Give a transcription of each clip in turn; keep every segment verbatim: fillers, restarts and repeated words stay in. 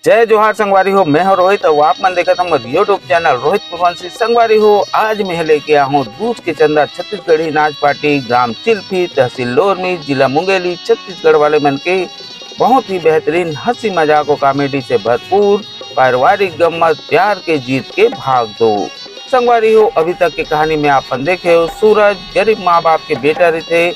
जय जोहार संगवारी हो, मैं हूं रोहित अउ आप मन देखत हमर YouTube चैनल रोहित कुरवंशी। संगवारी हो, आज मैं लेके आया हूं दूज के चंदा छत्तीसगढ़ी नाच पार्टी ग्राम चिल्फी, तहसील लोरमी, जिला मुंगेली, छत्तीसगढ़ वाले मन के बहुत ही बेहतरीन हंसी मजाक और कॉमेडी से भरपूर पारिवारिक गम्मत प्यार के जीत के भाग दो। संगवारी हो, अभी तक के कहानी में आप मन देखे हो, सूरज गरीब माँ बाप के बेटा रहिथे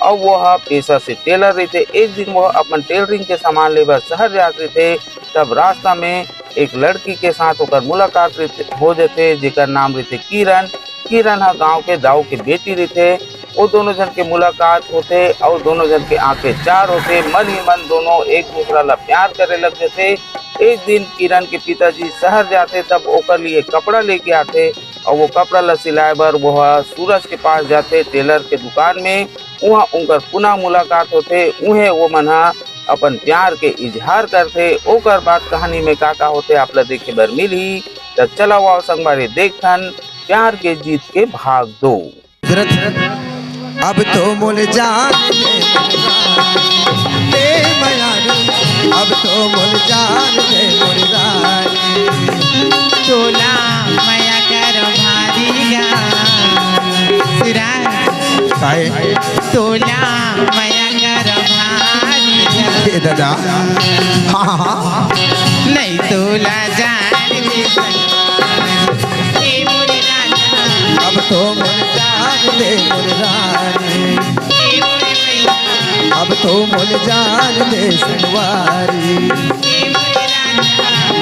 अउ वो ह पेशा से टेलर रहिथे। एक दिन वो अपन टेलरिंग के सामान लेबर शहर जात रहिथे, तब रास्ता में एक लड़की के साथ ओकर मुलाकात रहिथे, हो जथे, जेकर नाम रहिथे किरण। किरण ह गांव के दाऊ के बेटी रहिथे। वो दोनों झन के मुलाकात होथे अउ दोनों झन के आंखें चार होथे। मन ही मन दोनों एक दूसरा ला प्यार करे लग जथे। एक दिन किरण के पिताजी शहर जाथे, तब ओकर लिए कपड़ा लेके आथे अउ वो कपड़ा ला सिलाए बर वो ह सूरज के पास जाथे, टेलर के दुकान में। उहाँ उनकर पुनः मुलाकात होथे। उहें वो मन ह अपन प्यार के इजहार करथे। ओकर बाद कहानी में का का होथे, आप ला देखे बर मिलही। त चला आओ संगवारी, देखथन प्यार के जीत के भाग दो। हजरत, अब तो मोल जान दे, दे मयारू, अब तो मोल जान दे मोर रानी। तोला मया कर भारी गा, सिरा। काहे? तोला मया कर भारी गा। ए दादा, हाँ, हाँ, हाँ। नहीं तोला जान दे, ए मोर राजा। अब तो मोल जान दे मोर रानी। अब तो मोल जान दे संगवारी,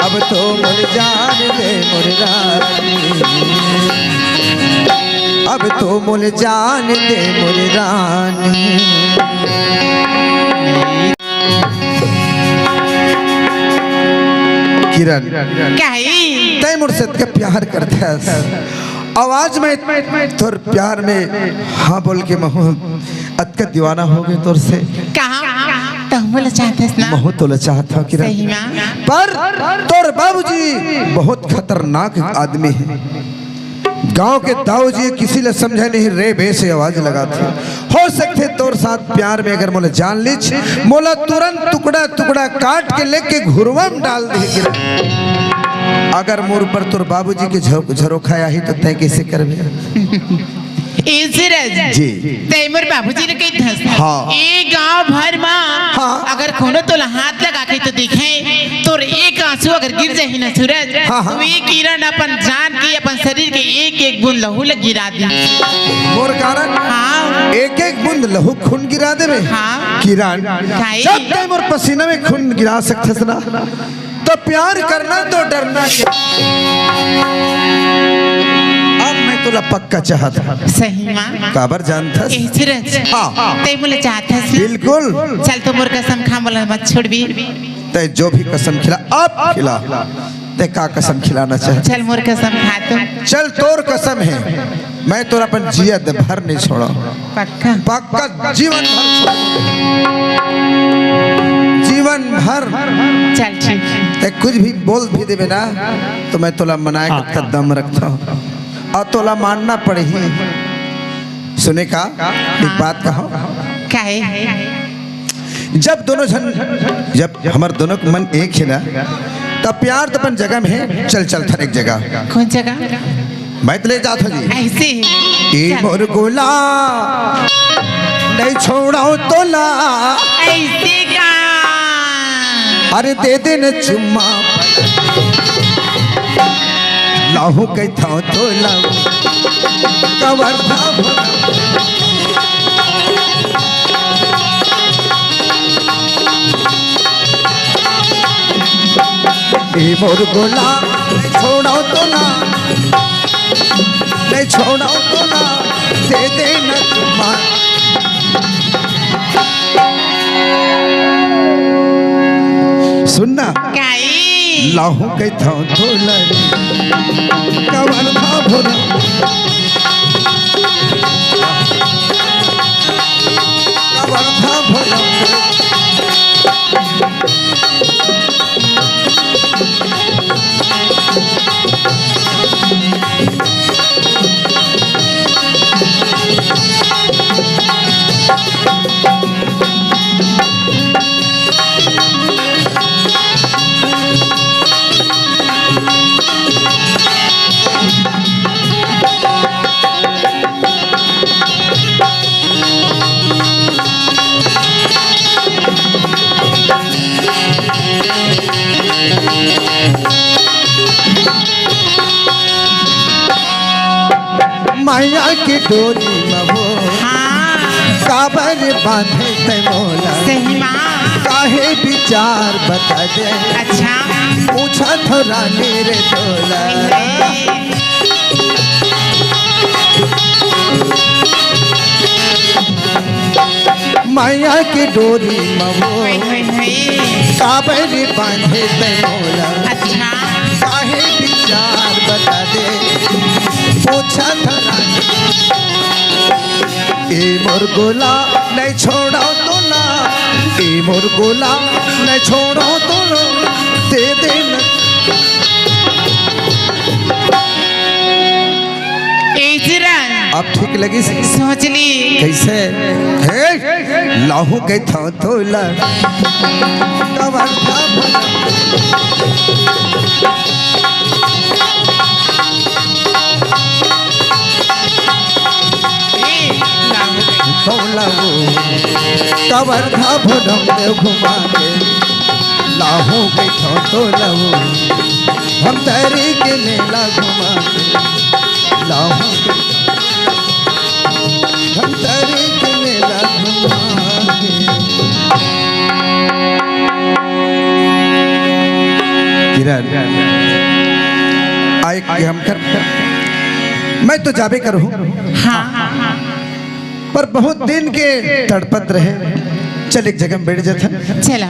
अब तो मोल जान दे मोर रानी, अब तो मोल जान दे मोर रानी। किरण, काहे? तै मोर से अतका प्यार करथस। अउ आज मैं तोर प्यार में हाँ बोल के महूँ अतका दीवाना हो गे तोर से। कहाँ? तहूँ मोला चाहथस ना? महूँ तोला चाहत हँव किरण। सही में? पर तोर बाबूजी बहुत खतरनाक आदमी हे। गांव के दाऊ जी किसी ला समझे नहीं, रे बे से आवाज लगाथे। हो सकथे तोर साथ प्यार में अगर मोला जान लिस, मोला तुरंत टुकड़ा टुकड़ा काट के लेके घुरवा में डाल दे। अगर मोर ऊपर तोर बाबूजी के झरो-, झरोखा आही तो तैं कैसे करबे? ए सूरज, जी। तैं मोर बाबूजी ला कहिथस। हाँ। ए गांव भर मा हाँ। अगर कोनो तोला हाथ लगा के तो देखे, तोर एक आंसू अगर गिर जाही ना सूरज, हाँ, हाँ। तो ए किरण अपन जान के, अपन शरीर के एक एक बूंद लहू ला गिरा दी। मोर कारण? हाँ। एक एक बूंद लहू खून गिरा देबे? हाँ। किरण, काहे? जब तैं मोर पसीना में खून गिरा सकथस ना, तो प्यार करना तो डरना क्या? अब मैं तोला पक्का चाहत हँव। सही में? काबर जानथस? ए सूरज, हाँ। तैं मोला चाहथस ना? बिल्कुल। चल तो मोर कसम खा, मोला मत छोड़बे। तैं जो भी कसम खिला, अब खिला। तैं का कसम खिलाना चाहत? चल मोर कसम खा तो। चल तोर कसम हे, मैं तोला अपन जियत भर नहीं छोड़ँव। पक्का? पक्का जीवन भर छोड़ँव। जीवन भर। चल ठीक हे। तैं कुछ भी बोल भी देबे ना, तो मैं तोला मनाए हाँ। के दम रखथँव। अउ तोला मानना पड़ही। सुने का? एक हाँ। बात कहँव। काहे? जब दोनों झन, जब हमर दोनों के मन एक हे ना, तब प्यार तो अपन जगह में हे। चल, चलथन एक जगह। कौन जगह? मैं तो ले जात हँव जी। ऐसे ही। ए चल। मोर गोला, नहीं छोड़ँव तोला। ऐसे का? अरे दे दे न चुम्मा। लाहू कहिथँव तोला। कवर था भोला। ए मोर गोला, नहीं छोड़ँव तोला, नहीं छोड़ँव तोला, दे दे न चुम्मा। सुन ना। काई? लाहू कहिथँव तोला, कवर था भोला। कवर था भोला। माया के डोरी म वो हाँ। काबर बांधे तै मोला? सही माँ। काहे विचार बता दे। अच्छा। पूछा थो रानी रे तोला। माया के डोरी म वो हाय, हाय, हाय। काबर बांधे तै मोला? अच्छा। काहे विचार बता दे, पूछा थो रानी। ए मोर गोला, नहीं छोड़ो तोला। ए मोर गोला, नहीं छोड़ो तोला। दे दे न। ए जिरन। अब ठीक लगिस? सोच ली। कैसे? हे, लाहू के था तोला। कबर था ए, लाहू। तोला वो। कबर था भुनम में घुमा के। लाहू के था तोला वो। हम तरी के मेला घुमा के। लाहू के हम तरी के मेला घुमा के। किरण, आए कि हम कर, मैं तो जाबे करूँ, हाँ। पर बहुत दिन के तड़पत रहे। चल, एक जगह में बैठ जाते हैं। चला।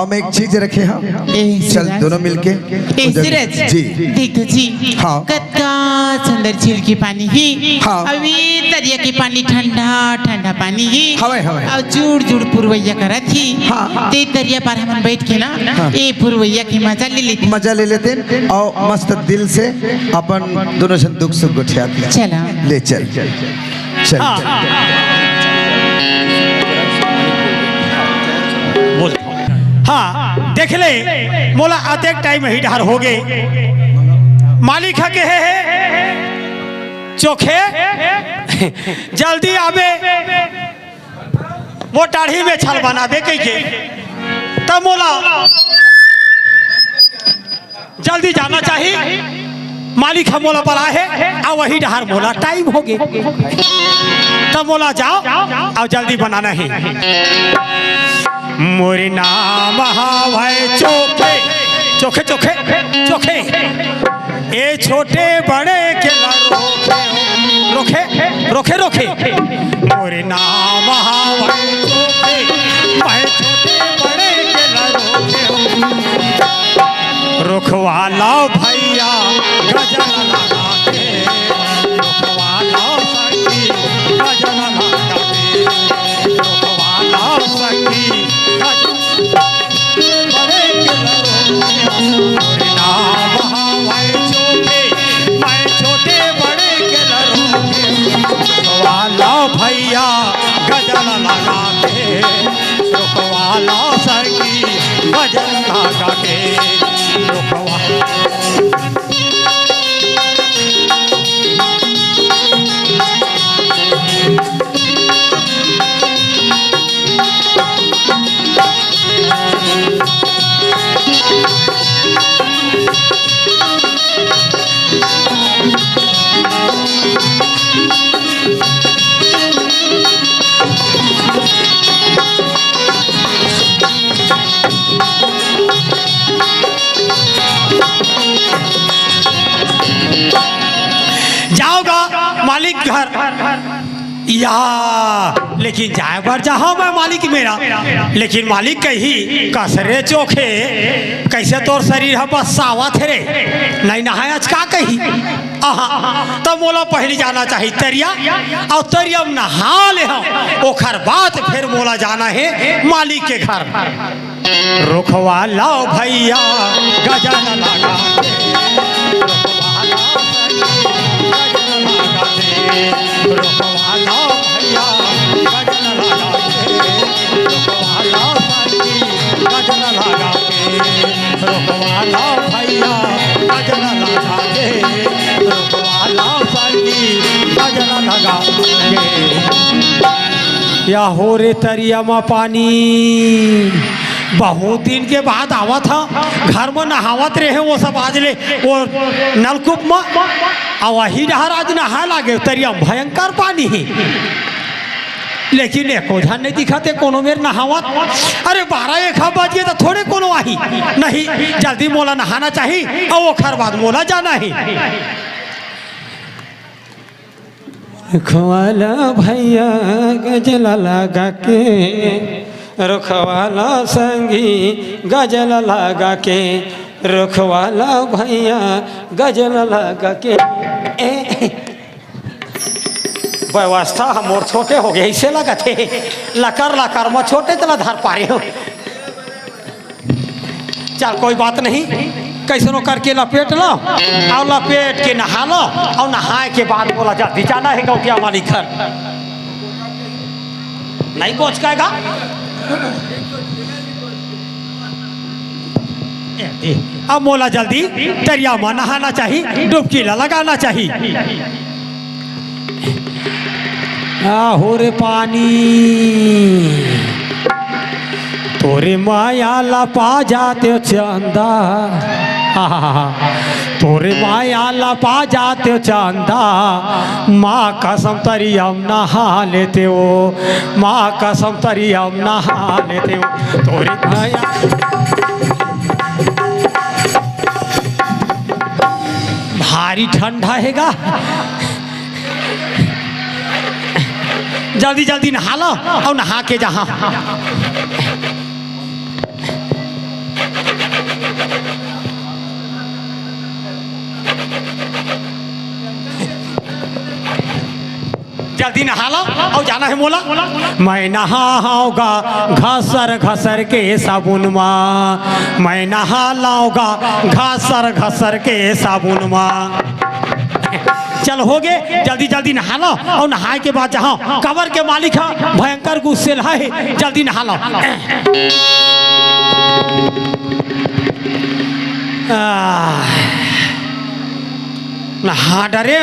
और मैं एक चीज रखे हाँ। ए, चल, सुना। दोनों मिलके। ए, उधर। सूरज। जी। देख तो जी। हाँ। कतका सुंदर झील के पानी ही। हाँ। अभी तरिया के पानी ठंडा, ठंडा पानी ही। हवे, हवे। और जुड़, जुड़ पुरवैया करत ही। हाँ। ते तरिया पर हमन बैठ के ना, हाँ। ए पुरवैया के मजा ले लेते। मजा ले लेते और मस्त दिल से अपन दोनों से दुख सुख गोठिया दिया। चला। ले चल। चल, हाँ, चल। हाँ, हाँ। बोल। हाँ, देख ले, मोला अतेक टाइम ही डहर हो गे। मालिक ह के हे, हे, चोखे, जल्दी आबे, वो टाढ़ी में छल बनाबे कहिके। तब मोला जल्दी जाना चाही, मालिक ह मोला बलाए हे, आ वही डहर मोला टाइम हो गे। त मोला जाओ, अउ जल्दी बनाना हे। मोर नाम हवय चोखे, चोखे, चोखे, चोखे। ए छोटे बड़े के ला रोखे, रोखे, रोखे, रोखे। मोर नाम हवय चोखे, मैं छोटे बड़े के ला रोखे। रोखवा लाव भैया गजरा लगा के, रोखवा लाव सखी गजरा लगा के, रोखवा लाव सखी गजरा बड़े के लरो। मोर नाम हवय चोखे, मैं छोटे बड़े के लरो। रोखवा लाव भैया गजरा लगा के, रोखवा लाव सखी गजरा लगा के, रोखवा जाओ गा मालिक घर। या, लेकिन जाए बर जहाँ मैं मालिक मेरा, लेकिन मालिक कही, "कस रे चोखे, कइसे तोर शरीर ह बस्सावत हे रे? नइ नहाय अस का?" कही। आहा, त मोला पहिली जाना चाही तरिया, अउ तरिया म नहा ले हव, ओखर बाद फेर मोला जाना हे मालिक के घर। रोखवा लाव भैया गजरा लगा के, रोखवा लाव सखी गजरा लगा के, रोखवा लाव भैया गजरा लगा के, रोखवा लाव सखी गजरा लगा के, रोखवा लाव भैया गजरा लगा के, रोखवा लाव सखी गजरा लगा के। या हो रे तरिया म पानी, बहुत दिन के बाद आवत ह, घर म नहावत रहे वो सब, आज ले वो नलकूप म, अउ वही डहर आज नहाय लागे, तरिया म भयंकर पानी हे, लेकिन एको झन नइ दिखत हे कोनो मेर नहावत। अरे, बारह एक बज गे त थोड़े कोनो आही, नहीं, जल्दी मोला नहाना चाही, अउ ओखर बाद मोला जाना हे। रखवाला भैया गजला लगा के, रखवाला संगी गजला लगा के, रखवाला भैया गजला लगा के। ए, व्यवस्था ह मोर छोटे हो गे, अइसे लगत हे, लकर लकर म छोटे तला धर पारे हो। चल, कोई बात नहीं, कइसनो करके लपेट लो, अउ लपेट के नहा लो, अउ नहाय के बाद मोला जल्दी जाना हे गौटिया मालिक घर। नहीं पहुंच पाएगा। ए, ए, अब मोला जल्दी तरिया म नहाना चाही, डुबकी ला लगाना चाही। आहो रे पानी, तोरे माया ला पा जाते चंदा, आहा, तोरे माया ला पा जाते चंदा, माँ कसम तरिया म नहा लेते हो, माँ कसम तरिया म नहा लेते हो, तोरे माया। भारी ठंडा हे गा। जल्दी जल्दी नहा लो अउ नहा के जहाँ। जल्दी नहा लो अउ जाना हे मोला। मैं नहाहूँ गा घसर घसर के साबुन मा, मैं नहा लूँ गा घसर घसर के साबुन मा। चल, हो गे, जल्दी जल्दी नहा लो अउ नहाय के बाद जहाँ, काबर के मालिक ह भयंकर गुस्सेल हे, जल्दी नहा लो। आ, नहा डरे,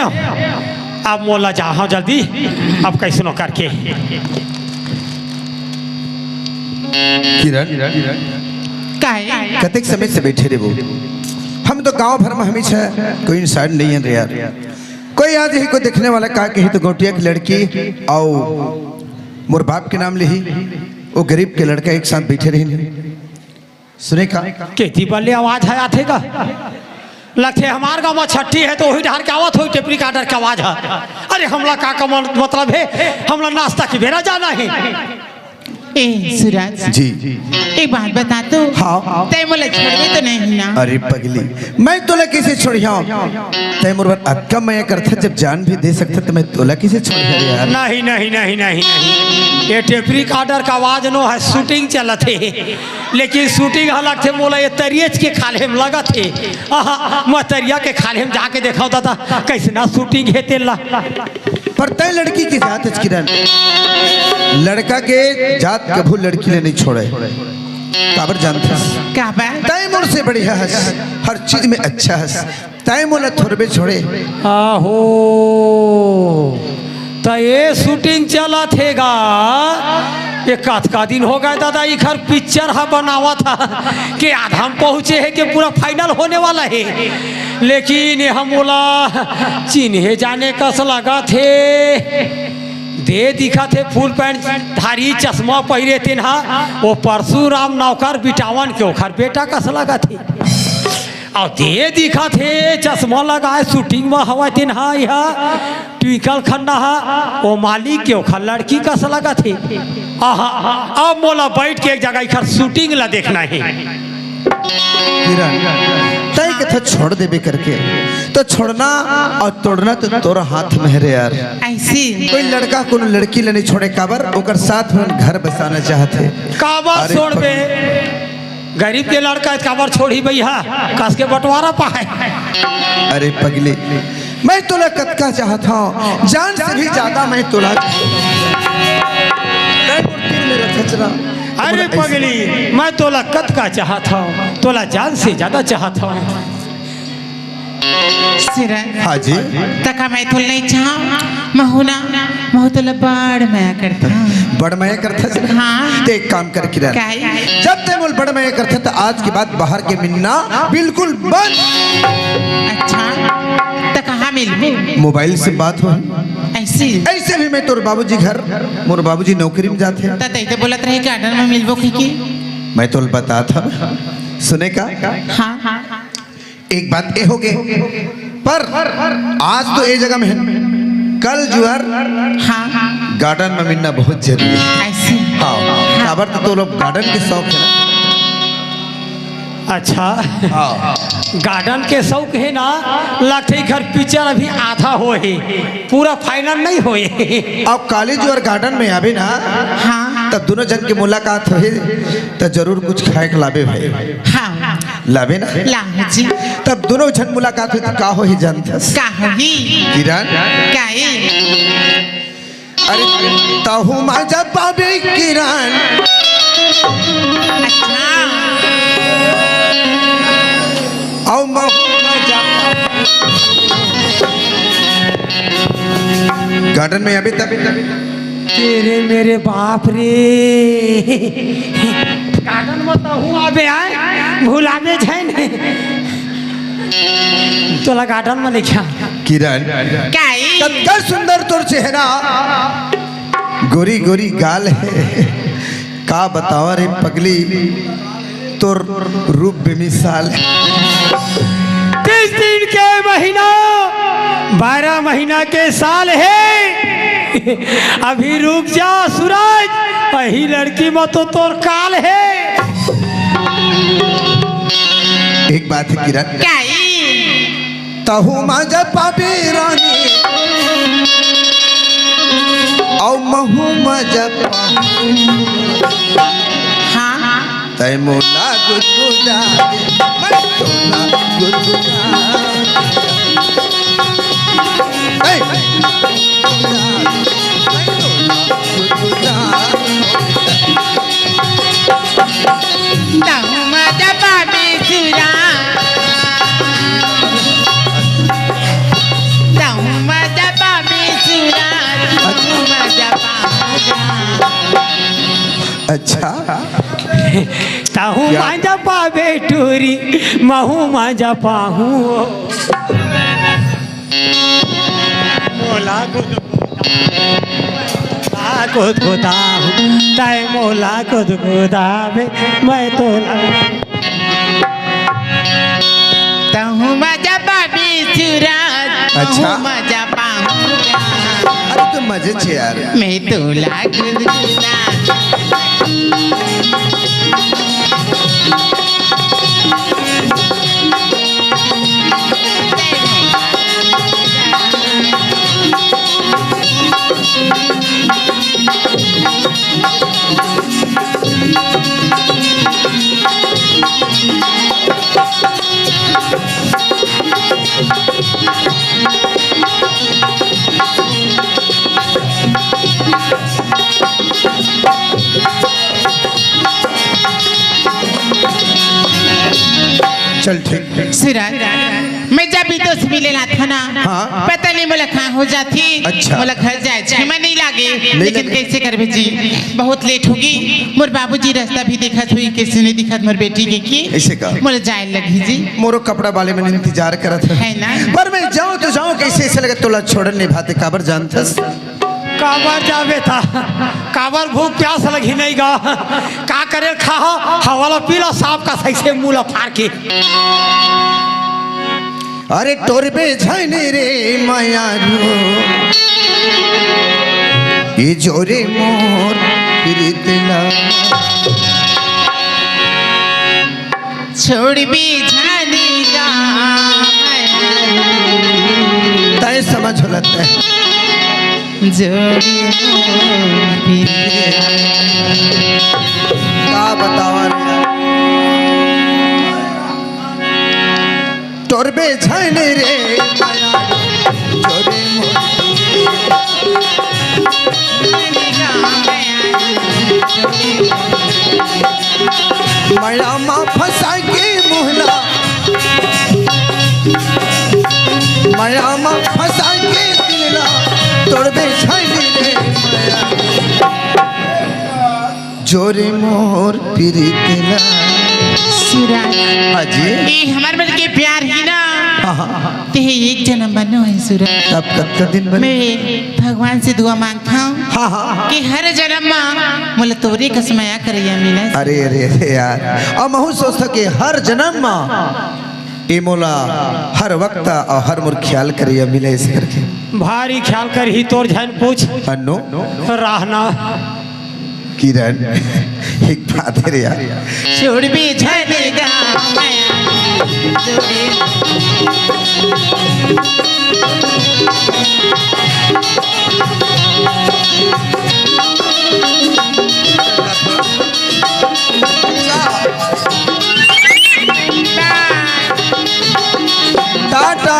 अब मोला जाहूँ जल्दी, अब कइसनो करके। किरण, काहे? कतेक समय से बइठे रेबो? हम तो गांव भर म हमेशा कोई इंसान नइ हे रे यार। कोई आज ही को देखने वाला का कही तो गौटिया के लड़की अउ मोर बाप के नाम लेही, वो गरीब के लड़का एक साथ बइठे रहिन। सुने का? केती बल्ले आवाज ह आथे का? लगथे हमार गाँव म छट्ठी हे त ओही डहर के आवत होही टेप रिकॉर्डर के आवाज ह। अरे हमला का, का मन-, मतलब हे, हमला नाश्ता के बेरा जाना हे। ए सूरज, जी। एक बात बता तो। हाँ। तैं मोला छोड़बे तो नहीं ना? अरे पगली, मैं तोला कइसे छोड़िहूँ? तैं मोर बर अतका मया करथस, जब जान भी दे सकथस त मैं तोला कइसे छोड़िहूँ यार? नहीं, नहीं, नहीं, नहीं, नहीं। ये टेप रिकॉर्डर का आवाज नो हे, शूटिंग चलत हे। लेकिन शूटिंग ह लगथे मोला ये तरियच के खाल्हे म लगत हे। आहा, मैं तरिया के खाल्हे म जाके देखहूँ दादा, कइसना शूटिंग हे तेला। पर तैं लड़की के जात हस किरण, लड़का के जात कभू लड़की ले नइ छोड़े। काबर जानथस? काबर? तैं मोर से बढ़िया हस, हर चीज में अच्छा हस, तैं मोला थोरबे छोड़े। आहो, त ये शूटिंग चलत हे गा? ये कतका दिन हो गे दादा, इखर पिक्चर ह बनावत ह, के आधा म पहुँचे हे, के पूरा फाइनल होने वाला हे, लेकिन ये ह मोला चिन्हे जाने कस लगत हे। दे दिखत हे फुल पैंट धारी, चश्मा पहिरे तेन ह, वो परशुराम नौकर बिटावन के ओखर बेटा कस लगत हे। अउ दे दिखत हे, चश्मा लगाए, शूटिंग म हवय तेन ह, इहा ट्विंकल खन्ना ह, ओ मालिक के ओखर लड़की कस लगत हे। आहा, अब मोला बइठ के एक जगह इखर शूटिंग ला देखना हे। किरण, तैं कथा छोड़ देबे करके, तो छोड़ना अउ तोड़ना तो तोर हाथ में हे रे यार। अइसे? कोई लड़का कोनो लड़की ले नइ छोड़े, काबर? ओकर साथ में घर बसाना चाहत हे। काबर अरे छोड़बे? गरीब के लड़का हे, काबर छोड़ही भइया, कस के बंटवारा पाए। अरे पगली, मैं तोला कतका चाहत हूँ, जान से भी ज्यादा मैं तोला। तैं मोर तीर में रखचरा। अरे पगली, मैं तोला कतका चाहत हूँ, तोला जान से ज्यादा चाहत हूँ। सिरा। हाँ जी। तका मैं तोला नइ चाहूँ, महू ना, महू तोला बड़ मया करता। बड़ मया करता सिरा? हाँ। ते एक काम कर किरण। काई? जब ते मोर बड़ मया करथे, त आज के बाद बाहर के मिलना बिल्कुल बंद। अच्छा, त कहाँ मिलबो? मोबाइल से बात हो। ऐसे? ऐसे भी मैं तोर बाबूजी घर, मोर बाबूजी नौकरी में जाथे। त तैं तो बोलत रहे गार्डन में मिलबो कहिके। मैं तोल बतात हँव, सुने का? हाँ, हाँ, हाँ। एक बात ए होगे, पर आज तो ए जगह में हन, कल जुआर हाँ, हाँ। गार्डन में मिलना बहुत जरूरी हे। ऐसे? हाँ, हाँ। काबर तो तोला गार्डन के शौक हे ना। अच्छा, हाँ। गार्डन के शौक हे ना, लगथे घर पिक्चर अभी आधा होय हे, पूरा फाइनल नहीं होय हे। अब काली जुआर गार्डन में आबे ना, हाँ। तब दूनों झन के मुलाकात होही, त जरूर कुछ खाए के लाबे भाई। हाँ। लाबे ना? लाहूँ जी। तब दूनों झन मुलाकात होही त का होही जानथस? का होही? किरण? काए? अरे, तहूँ मजा पाबे किरण। अच्छा। अउ महूँ मजा पाबे। गार्डन में अभी तभी तभी तेरे मेरे बाप रे। गार्डन में तहूँ आबे आए, भुलाबे झन। तोला गार्डन में लेके आ। किरण, काई? कतका सुंदर तोर चेहरा, गोरी गोरी गाल हे। का बतावा रे पगली, तोर रूप बेमिसाल हे। तीस दिन के महीना, बारह महीना के साल हे। अभी रुक जा सूरज, अही लड़की में तो तोर काल हे। एक बात हे किरण, काई? तहूँ मजा पाबे रानी, अउ महूँ मजा पाहूँ। हाँ। तैं मोला गुदगुदा दे, मैं तोला गुदगुदा। ए! तहूँ मजा पाबे सूरज, तहूँ मजा पाबे सूरज, तहूँ मजा पाबे। अच्छा। तहूँ मजा पाबे टूरी, महूँ मजा पाहूँ। मोला गुदगुदा, गुदगुदा, तैं मोला गुदगुदाबे, मैं तोला। तहूँ मजा पाबे सूरज, अच्छा। तहूँ मजा पाहूँ। अरे तो मजे छे यार। मैं तोला गुदगुदा। चल ठीक। सूरज, मैं जब भी तोसे मिले ला था ना, हाँ। पता नहीं मोला कहाँ हो जाती। अच्छा। मोला घर जाए छे मन नहीं लागे, नहीं लेकिन लगे। कैसे करबे जी, बहुत लेट होगे। मोर बाबूजी रास्ता भी देखत होही, कैसे नहीं दिखत मोर बेटी के की। ऐसे का? मोला जाए लगही जी। मोरो कपड़ा वाले मन इंतजार करत हे। है ना? पर मैं जाऊँ तो जाऊँ कैसे, ऐसे लगे तोला छोड़न नहीं भाते, काबर जानथस? काबर जाबे त, काबर भूख प्यास लगही नहीं गा, का करे खा, हवा ला पी ला, सांप कस अइसे मुंह ला फार के। अरे टोरबे झन रे मयारू, ये जोरे मोर प्रीत ला। छोड़बे झन गा मयारू। तय समझ होलत है। जोड़ी मोर प्रीत ला। का बतावा रे? टोरबे झन रे मयारू, जोड़ी मोर मया मा फंसा के मुहला, मया मा फंसा के दिल ला, टोरबे झन रे मया। जोरे मोर पीरित ला। सुरा। हाँ जी। ए, हमर मन के प्यार हे ना। हाँ, हाँ, हाँ। ते हे एक जनम बनो हे सुरा। तब कतका दिन बने? मैं भगवान से दुआ मांगत हँव हाँ, हाँ, हाँ। कि हर जनम मा मोला तोरे कस मया करइया मिलय। अरे, अरे, अरे यार, अउ महूँ सोचत हँव कि हर जनम मा ए मोला हर वक्त अउ हर मोर ख्याल करइया मिलय, अइसे करके। भारी ख्याल करही तोर, झन पूछ। अन्नू। राहना। किरण, एक बात हे रे यार। छोड़बे झन गा मैं। टाटा।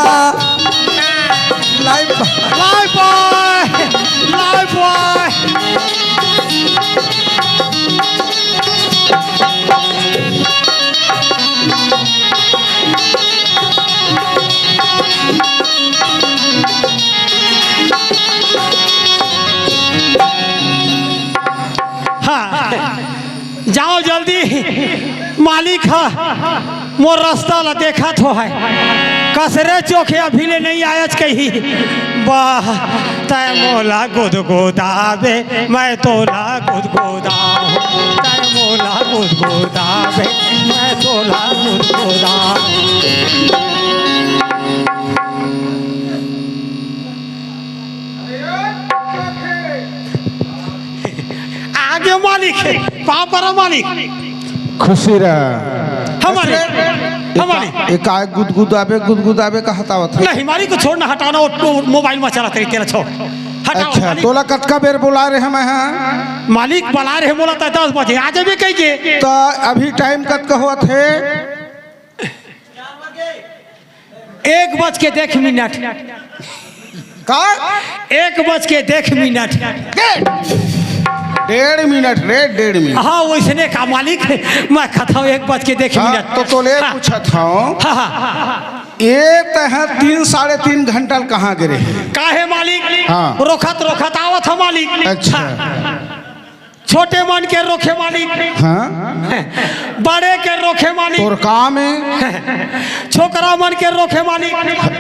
लाइफ बॉय। लाइफ बॉय। लाइफ बॉय। हाँ, जाव जल्दी, मालिक ह मोर रस्ता ला देखत होहय। कस रे चोखे अभी ले नइ आयस कही। वाह, तैं मोला गुदगुदाबे, मैं तोला गुदगुदाहूँ। तैं मोला गुदगुदाबे, मैं तोला गुदगुदाहूँ। आगे मालिक, पाँव परँव मालिक। खुशी रह। हाँ मालिक। हाँ मालिक। ए का गुदगुदाबे, गुदगुदाबे कहत आवत हे? नहीं मालिक, छोड़ ना, हटाना, वो, वो मोबाइल मा चलत रही, तेला छोड़। हटाओ अच्छा, मालिक। तोला कतका बेर बोलाय रहेंव मैं हा? मालिक बोलाय रहे मोला, त दस बजे आ जाबे कहिके। त अभी टाइम कतका होवत हे? एक बज के दस मिनट। का? एक बज के दस मिनट। डेढ़ मिनट रे, डेढ़ मिनट। हाँ, वइसने का मालिक, मैं कहत हँव एक बज के दस हाँ, मिनट। त तोले हाँ। पूछत हँव। हाँ, हाँ। ए तैं तीन, साढ़े तीन घंटा ले कहाँ गे रहे? काहे मालिक? हाँ। रोखत रोखत आवत हँव मालिक। अच्छा। हाँ। छोटे मन के रोखे मालिक। हाँ। बड़े के रोखे मालिक। तोर काम हे। छोकरा मन के रोखे मालिक।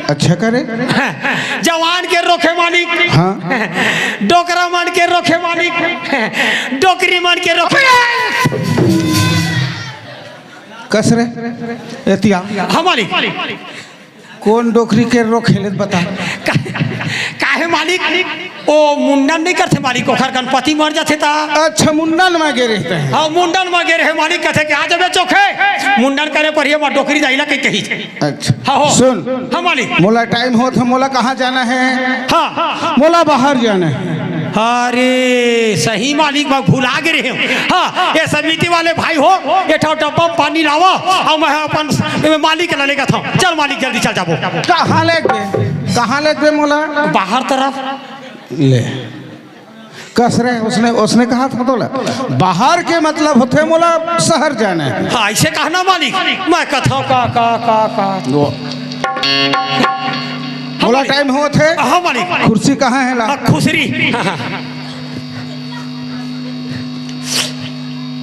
अच्छा करे। जवान के रोखे मालिक। हाँ। डोकरा मन के रोखे मालिक। डोकरी मन के रोखे। कस रे, एतिया। हाँ मालिक। कोन डोकरी के रोखे ले बता? का-, काहे मालिक? ओ मुंडन नइ करथे मालिक, ओखर गणपति मर जाथे ता। अच्छा, मुंडन मा गे रहे तैं। हाँ, मुंडन मा गे रहे मालिक, कथे कि आ जाबे चोखे, मुंडन करे पर ये मा डोकरी दाई ला कही कही। अच्छा। हाँ, हो। सुन। हाँ मालिक। मोला टाइम होत हे, मोला कहाँ जाना हे? हाँ। मोला बाहर जाना हे। अरे, सही मालिक, मैं भुला गे रहेंव। हाँ, ए समिति वाले भाई हो, ए ठो डब्बा म पानी लावा, अउ मैं अपन मालिक ला लेगत हँव। चल मालिक, जल्दी चल जाबो। कहाँ लेगबे? कहाँ लेगबे मोला? बाहर तरफ। ले। कस रे, ओसने, ओसने कहत हँव तोला। बाहर के मतलब होथे मोला शहर जाना हे। हाँ, अइसे कहा ना मालिक, मैं कहत हँव का, का, का, का। वो। मोला टाइम होवत हे। हाँ, मालिक। कुर्सी कहाँ हे ला? हाँ, खुसरी। हाँ, हाँ।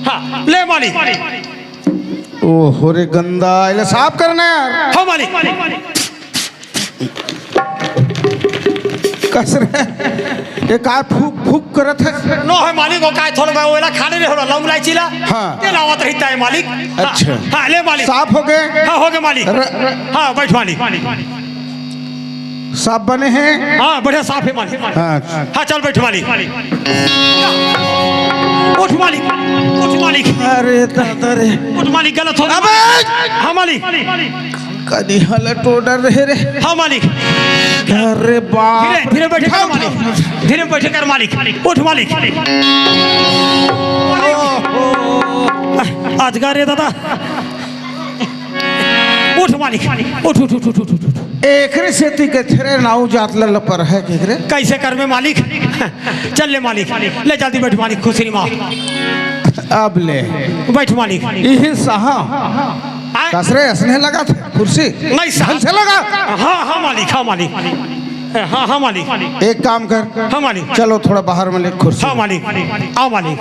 हाँ, ले, मालिक। ओहो रे गंदा, एला साफ करना यार। हाँ, मालिक। कस रे, ए काय फूक, फूक करत हे? नो हे, मालिक, ओ काय थोड़ा मैं ओला खा ले रहे हो, लौंग इलायची ला। हाँ। ते लावत रहिथे, मालिक। हाँ, अच्छा। हाँ, ले, मालिक। साफ होगे? हाँ, होगे, मालिक। र-, र-, हाँ, बइठ, मालिक। साफ बने हे? हाँ, बढ़िया साफ हे मालिक। हाँ। हाँ, चल बइठ मालिक। उठ मालिक, उठ मालिक। अरे दादा रे। उठ मालिक, गलत होगे। अबे! हाँ मालिक। कनी हालत order रहे रे। हाँ मालिक। अरे बाप धीरे, रे। धीरे बइठे कर मालिक। धीरे बइठे कर मालिक। उठ मालिक। आज का रे दादा। उठ मालिक, उठ, उठ, उठ। एकरे सेती कथे रे नाऊ जात ल लपर हे केकरे। कइसे करबे मालिक? चल ले मालिक, ले जल्दी बइठ मालिक, खुसरी मा। अब ले। बइठ मालिक। इही सहा। आय। कस रे, असने लगा था कुर्सी। नहीं साहब। ढंग से लगा। हाँ, हाँ मालिक, हाँ मालिक। हाँ, हाँ मालिक। एक काम कर। हाँ मालिक। चलो थोड़ा बाहर में ले कुर्सी। हाँ मालिक। आओ मालिक।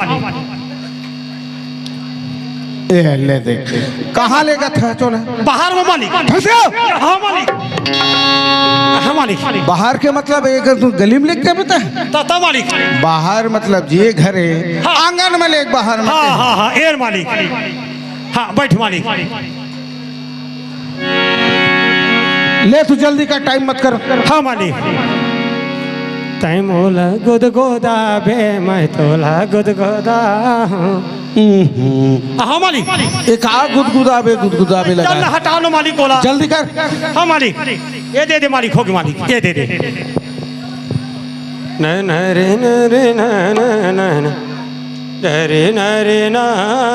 ए, ले देख, कहाँ लेगत हे तोला? बाहर में मालिक। फंसे हो? हाँ मालिक। हाँ मालिक। बाहर के मतलब एक तू गली में लेके बता। ता, ता मालिक। बाहर मतलब जे घर हे, हाँ। आंगन में लेके बाहर में। हाँ, हाँ, हाँ, एर मालिक। हाँ, बैठ मालिक। ले तू जल्दी कर, टाइम मत कर। हाँ मालिक। तैं मोला गुदगुदाबे, मैं तोला गुदगुदा हूँ। हम्म। हाँ मालिक। ये का गुदगुदाबे, गुदगुदाबे लगा? चल हटा लो मालिक बोला। जल्दी कर। हाँ मालिक। ये दे दे मालिक, हो गया मालिक, ये दे दे। न न रे न रे न न न न। डरे न रे ना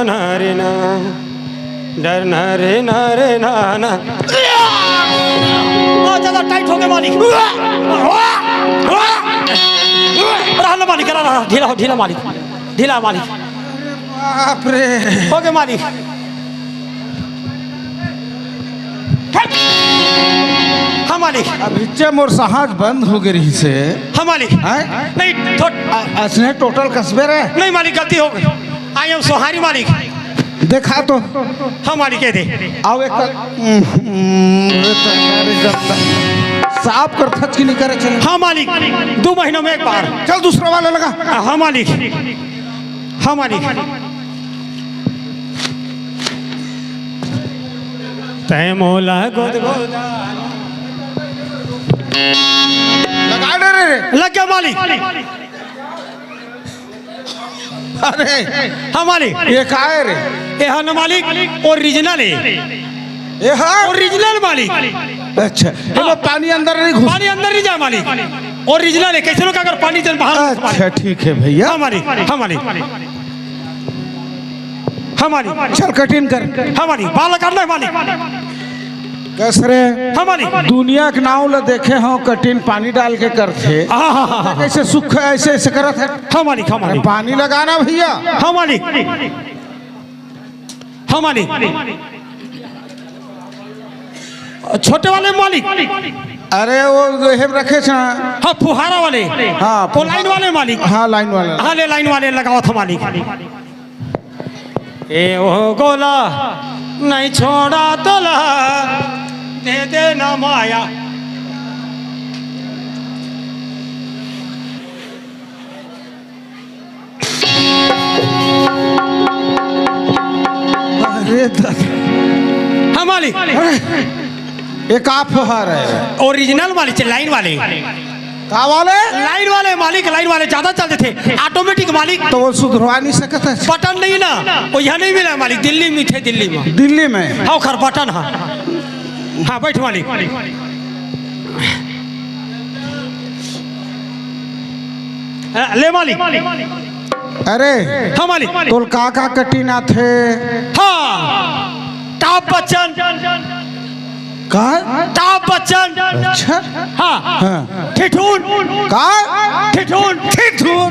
ना रे ना। डर न रे ना रे ना ना। बहुत ज्यादा टाइट हो गया मालिक। रहा ना मालिक, रहा, रहा, ढीला हो, ढीला मालिक, ढीला मालिक। बाप रे। हो गया मालिक। हाँ मालिक। अब इच्चे मोर साहस बंद हो गई रहिसे। हाँ मालिक। हैं? नहीं, थोड़- अ-, असने टोटल कसबे रे। नहीं मालिक, गलती हो गई। I am sorry मालिक। देखा तो। हाँ मालिक, ये दे। आओ एक। हम्म, साफ कर थच की नहीं करे चले। हाँ मालिक, दो महीनों में एक बार। चल दूसरा वाला लगा। हाँ मालिक। हाँ मालिक। तैं मोला गोद गोद। लगा दे रे। लग गया मालिक। अरे। हाँ मालिक। ये का है रे? ये है ना मालिक, ओरिजिनल है। ये है? ओरिजिनल मालिक। अच्छा, ये हाँ। पानी अंदर नहीं घुस- पानी अंदर नहीं जाए मालिक। ओरिजिनल है, कैसे लोग अगर पानी जल बाहर अच्छा, ठीक है भैया। हाँ मालिक, हाँ मालिक। हाँ मालिक। चल कटिंग कर। हाँ मालिक, बाल काटना है मालिक। कस रे? हाँ मालिक। दुनिया के नाव ला देखे हो, कटिंग पानी डाल के करथे। हाँ, हाँ, हाँ, हाँ। कैसे सुख है, ऐसे, ऐसे करत है। हाँ मालिक, हाँ मालिक। पानी लगाना भैया। हाँ मालिक। हाँ मालिक। छोटे वाले मालिक। अरे वो जो हेम रखे छ ना। हाँ, फुहारा वाले। हाँ, वो लाइन वाले मालिक। हाँ, लाइन वाले। हाँ, ले लाइन वाले लगावत हे मालिक। ए ओ गोला, नहीं छोड़ा तोला, दे दे ना माया। अरे दादा। हाँ मालिक। ये का फुहार है? ओरिजिनल मालिक, लाइन वाले। का वाले? लाइन वाले मालिक, लाइन वाले ज्यादा चल देथे, ऑटोमेटिक मालिक। तो वो सुधरवा नहीं सकत है? बटन नहीं ना, वो यहाँ नहीं मिला मालिक, दिल्ली में थे, दिल्ली में। दिल्ली में? हाँ, ओखर बटन है। हाँ, बैठ मालिक। हाँ, ले मालिक। अरे, हाँ मालिक। तोल का का कटिंग आथे? हाँ, टॉप बच्चन। का? टॉप बच्चन। अच्छा। हाँ। हाँ। ठिठुन। का? ठिठुन। ठिठुन।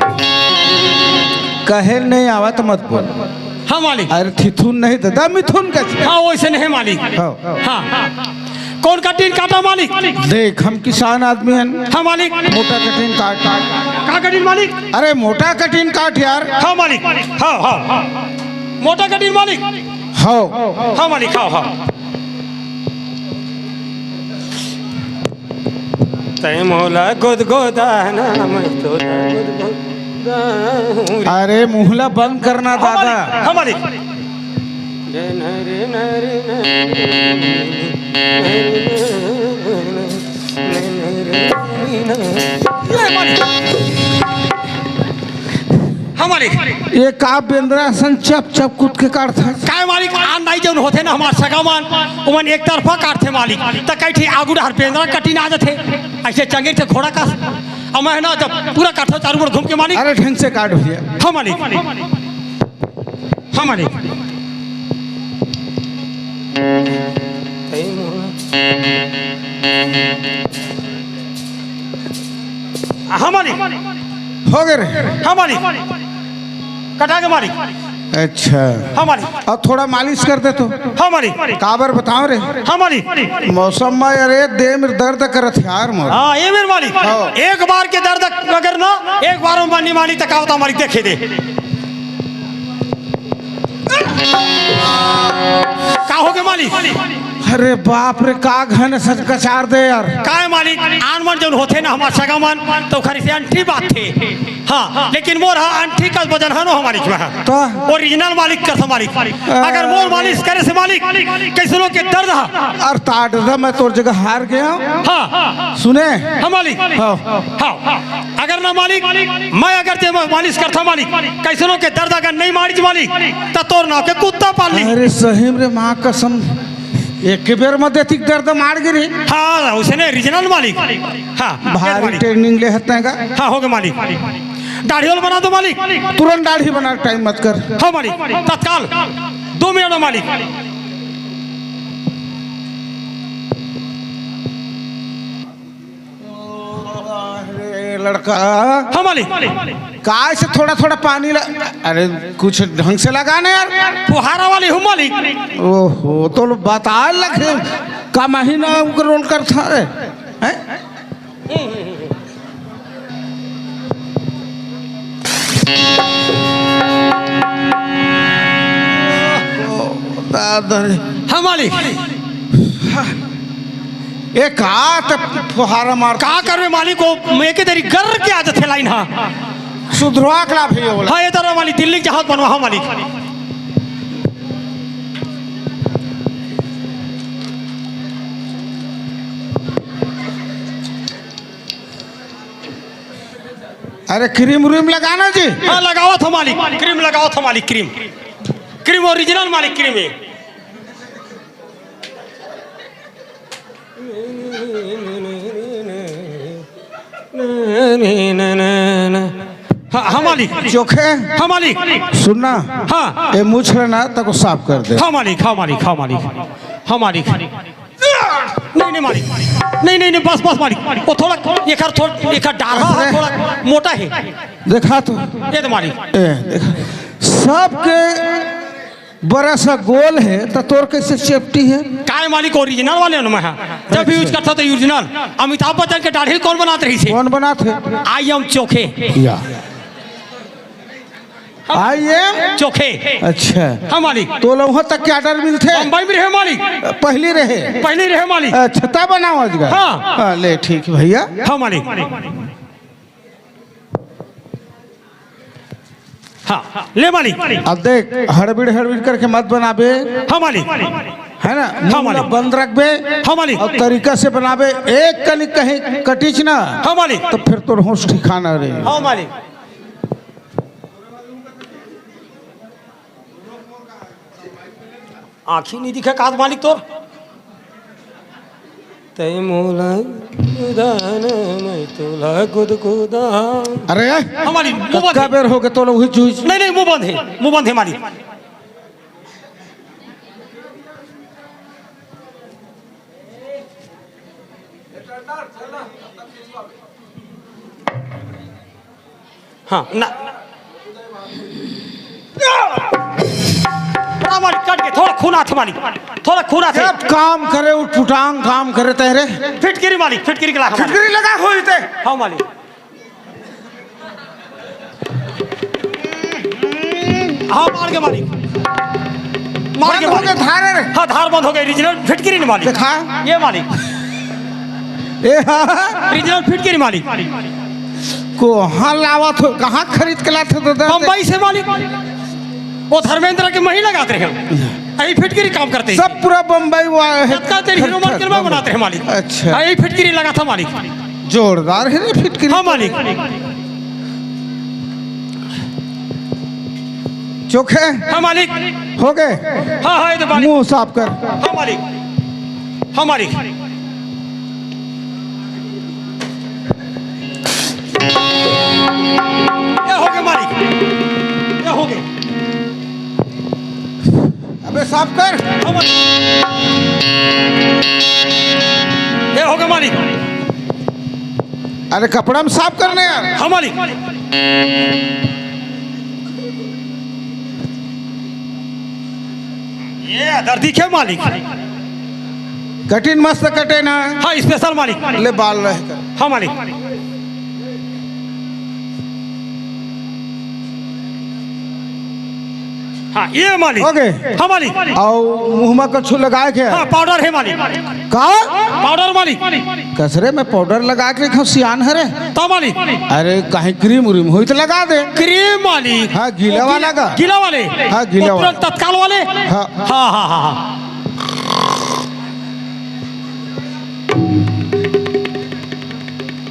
कहे नहीं आवा तो मत बोल। हाँ मालिक। अरे ठिठुन नहीं दादा, मिथुन का। हाँ, वैसे नहीं मालिक। हाँ। हाँ। कौन कटिंग काटा मालिक? देख, हम किसान आदमी हैं। हाँ मालिक। मोटा कटिंग काट। का कटिंग मालिक? अरे मोटा कटिंग काट यार। हाँ मालिक। हाँ, हाँ, हाँ। मोटा कटिंग मालिक। हाँ। हाँ मालिक, हाँ, हाँ। तैं मोला गोदगोदा ना, मैं तोला गोदगोदा हूँ रे। अरे मुहला बंद करना दादा। हाँ मालिक, हाँ मालिक। हाँ मालिक। ये का बेंदरा सन चप चप कूद के काटथे? काय मालिक, आन दाई जौन होथे ना हमार सगा मन, ओमन एक तरफा काटथे मालिक। त कई ठी आगू डहर बेंदरा कटिन आ जथे, ऐसे चंगेर से घोड़ा का। अब मैं ना जब पूरा काटथों चारों ओर घूम के मालिक। अरे ढंग से काट भैया। हाँ मालिक। हाँ मालिक। हाँ मालिक। हो गए रे। हाँ मालिक। कटा के मालिक। अच्छा। हाँ मालिक। अब थोड़ा मालिश कर दे तो। हाँ मालिक। काबर बताओ रे। हाँ मालिक। मौसम में अरे देह में दर्द करत यार मोर। हाँ, ये मेरे मालिक। हाँ। एक बार के दर्द अगर ना, एक बार में नहीं मालिक तो का होता मालिक, देखे दे। का होगे मालिक? अरे बाप रे, का घन सच कचार दे यार। का हे मालिक, आन मन जउन होथे ना हमर सगा मन, त ओखर से अंठी बांधथे। हाँ, लेकिन मोर हा अंठी कस वजन हनो ह मालिक, मैं हा। त? Original मालिक कस मालिक। अगर मोर मालिश करे से मालिक, कइसनो के दर्द हा। अरे त दादा, मैं तोर जगह हार गेंव। हाँ। सुने? हाँ मालिक। हाँ। हाँ। अगर ना मालिक, मैं अगर ते मालिश करथंव मालिक, कइसनो के दर्द अगर नइ मारिस मालिक, त तोर नाव के कुत्ता पाल ली। अरे सही में रे, माँ कसम, एक बेर म देतिक दर्द मार गे रे। हाँ, ओइसने original मालिक। हाँ, भारी मालिक। Training ले हस तैं गा। हाँ, होगे मालिक। दाढ़ी वाला बना दो मालिक। तुरंत दाढ़ी बना, time मत कर। हाँ मालिक, तत्काल, दो मिनट में मालिक। अरे लड़का, हाँ मालिक। काय से थोड़ा थोड़ा पानी ल-, अरे कुछ ढंग से लगा ना यार। फुहारा वाली हूँ मालिक। ओहो, तो लो बता लगे, का महीना उनका रोल करता है, हैं? दादा रे। हाँ मालिक। ए का त फुहारा मार। का करबे मालिक, वो एके दरी गर के आ जथे लाइन हा। सुधरवा के ला भैया बोला। हाँ, ए तरह मालिक, दिल्ली के जहाज बनवा, हाँ मालिक। अरे क्रीम व्रीम लगाना जी। हाँ, लगावत हंव मालिक, क्रीम लगावत हंव मालिक, क्रीम, क्रीम original मालिक, क्रीम हे। हाँ, हाँ मालिक। चोखे। हाँ मालिक। सुनना। हाँ। ए मूछ लेना, तको साफ कर दे। हाँ मालिक, हाँ मालिक, हाँ मालिक, हाँ मालिक। नहीं, नहीं मालिक, नहीं, नहीं, नहीं, बस, बस मालिक, वो थोड़ा, एकर थोड़ा, एकर डाढ़ा है, अरे। थोड़ा मोटा है। देखा तो। ये तो मालिक। ए, देखा। सबके बड़ा सा गोल है, तो तोर कैसे चेपटी है? काय मालिक, original वाले हंव ना मैं हा। जब भी अच्छा। Use करथंव तो original। अमिताभ बच्चन के दाढ़ी कोन बनात रहिस हे? कोन बनात हे? I am चोखे। या। I am? चोखे। अच्छा। हाँ मालिक। तोला उहाँ तक के order मिलथे? बम्बई में रहे मालिक। पहली रहे? पहली रहे मालिक। अच्छा, तब बनावत गा? हाँ। हाँ, ले ठीक भैया। हाँ मालिक। हाँ, ले मालिक। अब देख, हड़बड़ी हड़बड़ी करके मत बनाबे। हाँ मालिक। है ना? हाँ मालिक। मुंह ला बंद रखबे। हाँ मालिक। और तरीका से बनाबे। एक कनिक कहीं कटिस ना। हाँ मालिक। तो फिर तोर होश ठिकाना रही। हाँ मालिक। आँखी नहीं दिखे का मालिक तोर? तै मोला गुदाना, मैं तोला गुदगुदा। अरे, हाँ मालिक, मुंह बंद कतका हे। बेर होगे तोला उही चीज? नहीं, नहीं, मुंह बंद हे, मुंह बंद हे मालिक। हाँ, ना। ना मालिक, कट गे, थोड़ा खून आथे मालिक, थोड़ा खून आथे। जब काम करे, उटपुटांग काम करे तैं रे। फिटकिरी मालिक, फिटकिरी के ला मालिक। फिटकिरी लगा होई ते। हाँ मालिक। हाँ, मार गे मालिक। मार गे बंद हो मालिक। गए धार रे। हाँ, धार बंद हो गए, original फिटकिरी नहीं मालिक। देखा? ये मालिक। ए, हाँ। Original फिटकिरी मालिक। कहाँ लावत हो, कहाँ खरीद के लात हो दादा? बम्बई से मालिक। वो धर्मेंद्र के महीं लगात रहे हंव। यही फिटकिरी काम करथे। सब पूरा बम्बई वाला हे। जतका तेरी हीरो मन के बनात रहे मालिक। अच्छा। यही फिटकिरी लगाथंव मालिक। जोरदार हे रे फिटकिरी। हाँ मालिक। चोखे। हाँ मालिक। होगे? हाँ, हाँ, ये तो मालिक। मुंह साफ कर। हाँ मालिक। हाँ मालिक। ये होगे मालिक, ये होगे। अबे साफ कर। हाँ मालिक। ये होगे मालिक। अरे कपड़ा में साफ करने यार। हाँ मालिक। ये अदर दिखे मालिक। कटिन मस्त कटे ना। हाँ, special मालिक। ले बाल रहे कर। हाँ मालिक। हाँ, ये मालिक। OK। हाँ, मालिक। अउ मुंह म कछु लगाए के? हाँ, पाउडर हे, मालिक। का? पाउडर, मालिक। कस रे, मैं पाउडर लगा के रखा हूँ, सियान हरे। तो, मालिक। अरे, कहीं क्रीम व्रीम होई तो लगा दे। क्रीम, मालिक। हाँ, गीला वो वाला गीला, का? गीला वाले। हाँ, गीला वो वाला। तुरंत तत्काल वाले। हाँ। हाँ, हाँ, हाँ, हाँ।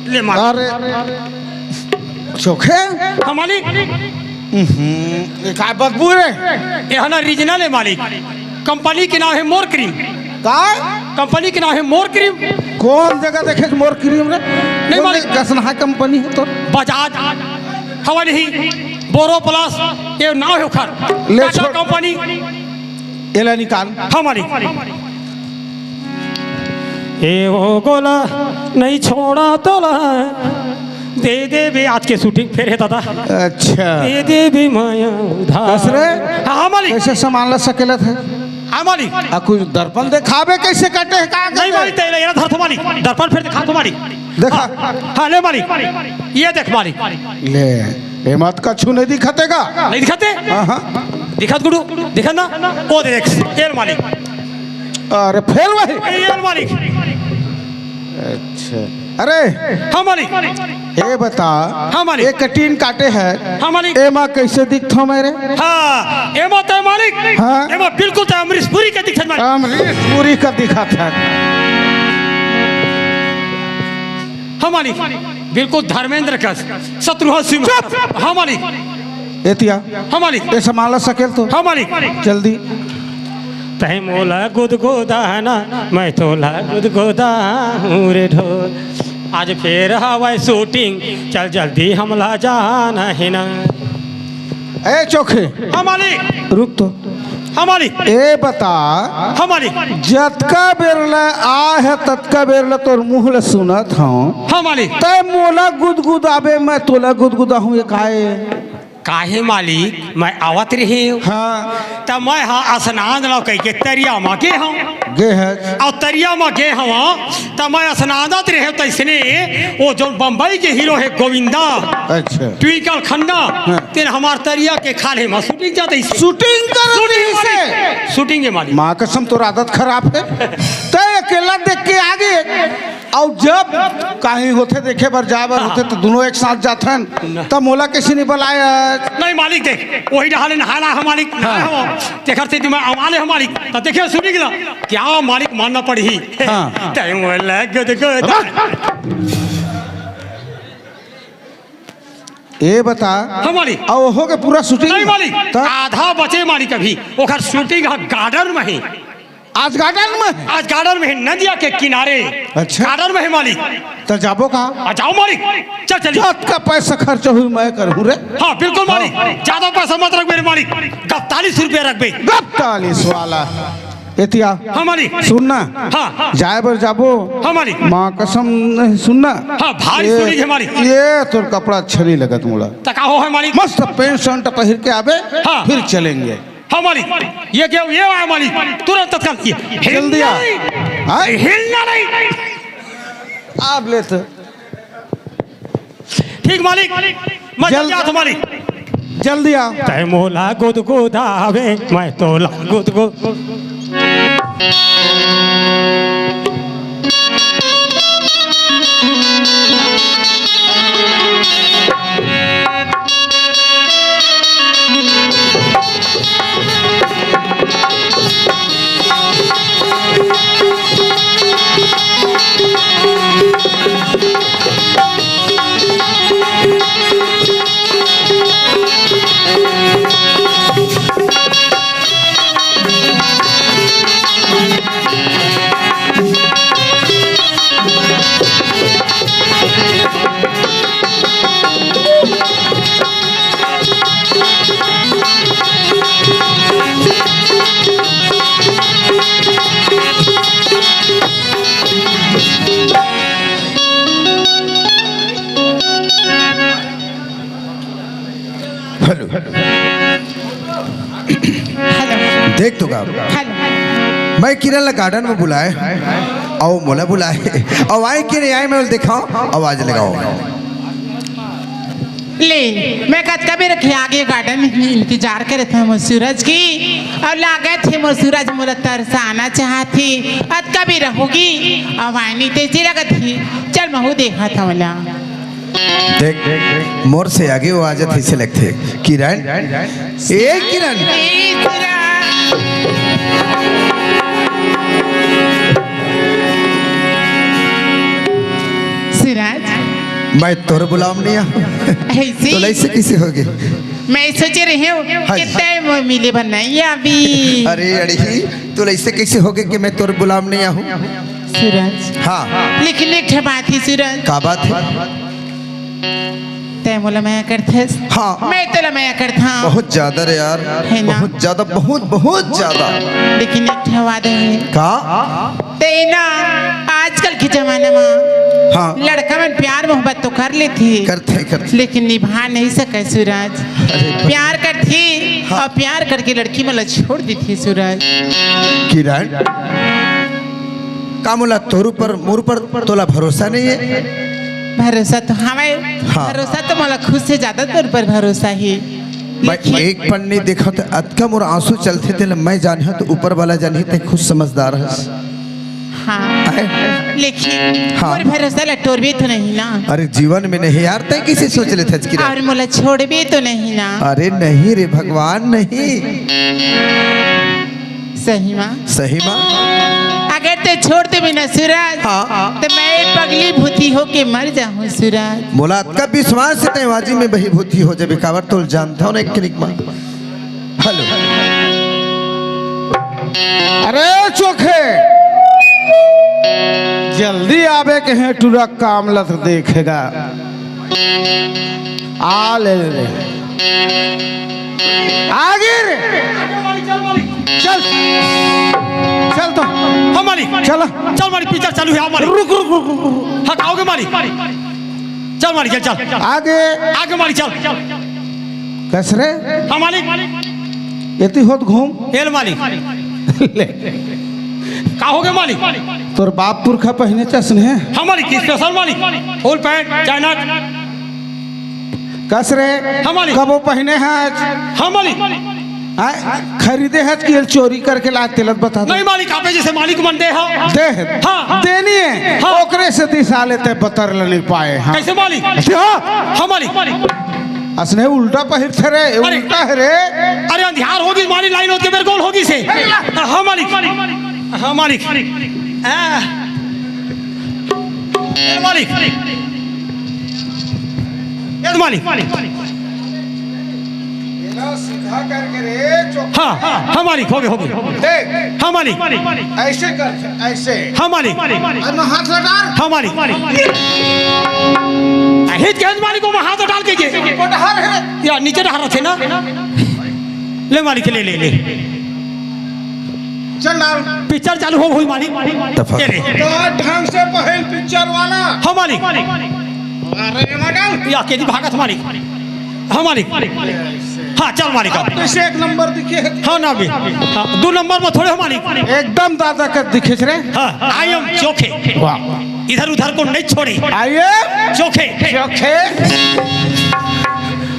ले, मालिक। अरे, चोखे? हाँ, मालिक। हम्म, ये का बदबू रे? ये है ना, रीजनल है, मालिक। कंपनी के नाम है मोर क्रीम। का? कंपनी के नाम है मोर क्रीम। कौन जगह देखे मोर क्रीम रे? नहीं, कौन मालिक। जगह? कसनहा कंपनी है तो? बजाज, हवा नहीं, बोरो प्लस, ये नाम है ओखर। ले टाटा छोड़। कंपनी। एला निकाल। हाँ, मालिक। ए वो गोला नहीं छोड़ा तोला, दे दे बे, आज के शूटिंग फेर है दादा। अच्छा। दे दे बे माया उधार। कस रे? हाँ, मालिक। कैसे सामान ला सकेलत है? हाँ, मालिक। आ, कुछ दर्पण देखाबे, कैसे कटे है, का नहीं, कटे? मालिक, तेरा, तेरा धर तो, मालिक। दर्पण फेर दिखा तो, मालिक। देखा। हाँ, हाँ, ले, मालिक। ये देख, मालिक। ले, एमा त कछु नहीं दिखत हे का? नहीं दिखत हे? हाँ, हाँ। दिखत गुडू, दिखत ना? ओ देख, ये मालिक। अरे, फेर वही। ये मालिक। अच्छा। अरे। हाँ, मालिक। ये बता, हाँ, मालिक। ये कटिंग काटे है, हाँ, मालिक। एमा कैसे दिखथो मैं रे? हाँ, एमा तो मालिक। हाँ। एमा बिल्कुल तो अमरीश पुरी का दिखत, मालिक। अमरीश पुरी का दिखत है। हाँ, मालिक। बिल्कुल धर्मेंद्र कस, शत्रुघ्न सिंह। चुप! हाँ, मालिक। एतिया। हाँ, मालिक। ये सामान ला सकेल तो। हाँ, मालिक। जल्दी। तै मोला गुदगुदा ना, मैं तोला गुदगुदा हूँ रे ढोल। आज फेर हवय शूटिंग, चल जल्दी हमला जाना हे ना। ए चोखे। हाँ, मालिक। रुक तो। हाँ, मालिक। ए बता। हाँ, मालिक। जतका बेर ले आय हे, ततका बेर ले तोर मुंह ले सुनत हंव। हाँ, मालिक। तै मोला गुदगुदाबे, मैं तोला गुदगुदाहूं, ये काय? काहे, मालिक? मैं आवत रहेंव। हाँ। त मैं हा स्नान ला कहिके तरिया म गे हंव। गे हस। अउ तरिया म गे हंव, त मैं स्नानत रहेंव, तइसने ओ जउन बम्बई के हीरो हे गोविंदा, अच्छा। ट्विंकल खन्ना, हाँ। तेन हमार तरिया के खाल्हे म शूटिंग जात रहिसे। शूटिंग करत रहिसे? शूटिंग हे, मालिक। माँ कसम, तोर आदत खराब हे। तै अकेला देख के आ गे। अउ जब कहीं होथे, देखे बर जाए बर होथे, त दुनों एक साथ जाथन, त मोला कइसे नहीं बलाय? नहीं, मालिक, देख, वही डहाले नहाय ला हे, मालिक, नहाय हंव। तेखर सेती मैं अमाले हंव, मालिक। त देखे, सुनी गिला, क्या मालिक मानना पड़ही। हाँ। तै मोला गुदगुदा। ए बता। हाँ, मालिक। अउ हो गे पूरा शूटिंग? नहीं, मालिक। त? आधा बचे, मालिक, अभी। ओखर शूटिंग ह गार्डन म हे। आज गार्डन म हे? आज गार्डन म हे, नदिया के किनारे। अच्छा। गार्डन म हे, मालिक। त जाबो का? आ, जाओ, मालिक। चल, चलिए। जतका पैसा खर्च होही, मैं करहूं रे। हाँ, बिल्कुल, मालिक। हाँ। ज्यादा पैसा मत रखबे रे, मालिक। इकतालीस रुपया रखबे। इकतालीस वाला। एतिया। हाँ, मालिक। सुन ना। हाँ, हाँ। जाए बर जाबो। हाँ, मालिक। माँ कसम नहीं, सुन ना। हाँ, भारी ये, सुनी हे, मालिक। ये तोर कपड़ा अच्छा नहीं लगत मोला। त का हो हे, मालिक? मस्त पैंट शर्ट पहिर के आबे, हाँ। फिर चलेंगे। हाँ, मालिक। ये क्या, ये आया, मालिक। तुरंत तत्काल। ये जल्दी आ। हिलना नहीं। हाँ? हिलना नहीं। आब ले तो। ठीक, मालिक। मैं जल्दी जल्द-, आत हंव, मालिक। जल्दी आ। तै मोला गुदगुदाबे, मैं तोला गुदगुद। हेलो। हेलो। देख तो का। हेलो। मैं किरण ला गार्डन में बुलाए, अउ मोला बुलाए, अउ आए कि नहीं आए, मैं बोले, दिखाओ, आवाज लगाओ। ले, मैं कतका बेर के आगे garden में इंतजार करत हंव मोर सूरज के, अउ लागत हे मोर सूरज मोला तरसाना चाहत हे। अतका बेर होगे, अउ आय नइ तइसे लगत हे। चल, महूं देखत हंव ओला। देख, मोर से आगे वो आ जात हे, अइसे लगथे। किरण, ए किरण। ए सूरज। सूरज। मैं तोर बुलाव म नइ आहूं। अइसे? तोला अइसे कइसे होगे? मैं सोचे रहेंव हाँ। कि तैं मोर मिले बर नइ आबे। अरे अड़ही, तोला अइसे कइसे होगे कि मैं तोर बुलाव म नइ आहूं? सूरज। हाँ। लेकिन एक ठे बात हे सूरज। का बात हे? तैं मोला मया करथस? हाँ। मैं तोला मया करथंव। बहुत ज्यादा रे यार। हे ना? बहुत ज्यादा, बहुत, बहुत ज्यादा। लेकिन एक ठे वादा हे। का? तैं ना, आजकल के जमाना म हाँ। लड़का मन प्यार मोहब्बत तो कर लेथे। करथे, करथे। लेकिन निभा नइ सकय सूरज। अरे। प्यार करथे हाँ। अउ प्यार करके लड़की मन ला छोड़ देथे सूरज। किरण, का मोला तोर ऊपर, मोर ऊपर तोला भरोसा नइ हे? भरोसा तो हवय। हाँ। भरोसा तो मोला खुद से ज्यादा तोर ऊपर भरोसा हे। मैं लेकिन एक पन्नी देखत अतका मोर आंसू चलथे, तेला मैं जानहूं त ऊपर वाला जानही, तैं खुद समझदार हस। हाँ। हैं? लेकिन हाँ। मोर भरोसा ला टोरबे तो नहीं ना? अरे जीवन में नहीं यार, तैं कइसे सोच लेथस किरण? अउ मोला छोड़बे तो नहीं ना? अरे नहीं रे भगवान, नहीं। सही मा? सही मा? अगर तैं छोड़ देबे ना सूरज, हाँ। त मैं पगली भूती होके मर जाहूं सूरज। मोला अतका विश्वास हे तैं वाजी में बही भूती हो जाबे, काबर तोला जानथंव ना एक तरीक मा। हेलो। अरे चोखे, जल्दी आबे कहे टूरा, काम ला त देखे गा। आ ले, ले, ले। आगे रे। चल। चल तो। हाँ मालिक। चल। चल मालिक, पिक्चर चालू हे, आ मालिक। रुक, रुक, रुक, रुक, रुक। हाँ, का होगे मालिक? चल मालिक, चल, चल। आगे। आगे मालिक, चल। कस रे? हाँ मालिक। एती होत घूम। ए ले मालिक। ले। का होगे मालिक? तोर बाप पुरखा पहिने चश्मे। हाँ मालिक, special मालिक। Full pant, China. कस रे? हाँ मालिक। कबो पहिने हस? हाँ मालिक। आय, खरीदे हस कि चोरी करके लाय तेला बता दे। नहीं मालिक, आपे जइसे मालिक मन दे हे। दे हे। हाँ, हाँ। देनी हे। हाँ। ओकरे सेती साले तैं बतर ल नइ पाए। हाँ। कइसे मालिक? हाँ। हाँ मालिक। असने उल्टा पहिरथे रे, अरे। उल्टा हे रे। अरे अंधियार होगे मालिक, लाइन होगे, मेरे गोल होगे से। हाँ मालिक। हाँ मालिक। आ। ए मालिक। ए मालिक। एला सीधा करके रे, चोखे। हाँ, हाँ मालिक, होगे, होगे। देख। हाँ मालिक। अइसे कर, अइसे। हाँ मालिक। अब हाथ हटा। हाँ मालिक। अहित के मालिक, वो हाथ डाल के ये। वो डहर हे। या नीचे डहर रथे ना। ले मालिक, ले, ले, ले। चल डाल। पिक्चर चालू हो होही मालिक। तफक। ये रे। तो ढंग से पहिर पिक्चर वाला। हाँ मालिक। अरे मडल। या केती भागत मालिक। हाँ मालिक। हाँ चल मालिक। कइसे एक नंबर दिखे? हाँ ना बे। हाँ, दू नंबर में थोड़े हो मालिक। एकदम दादा कस दिखेस रे। हाँ, I am चोखे। वाह। इधर उधर को नहीं छोड़े। I am चोखे। चोखे।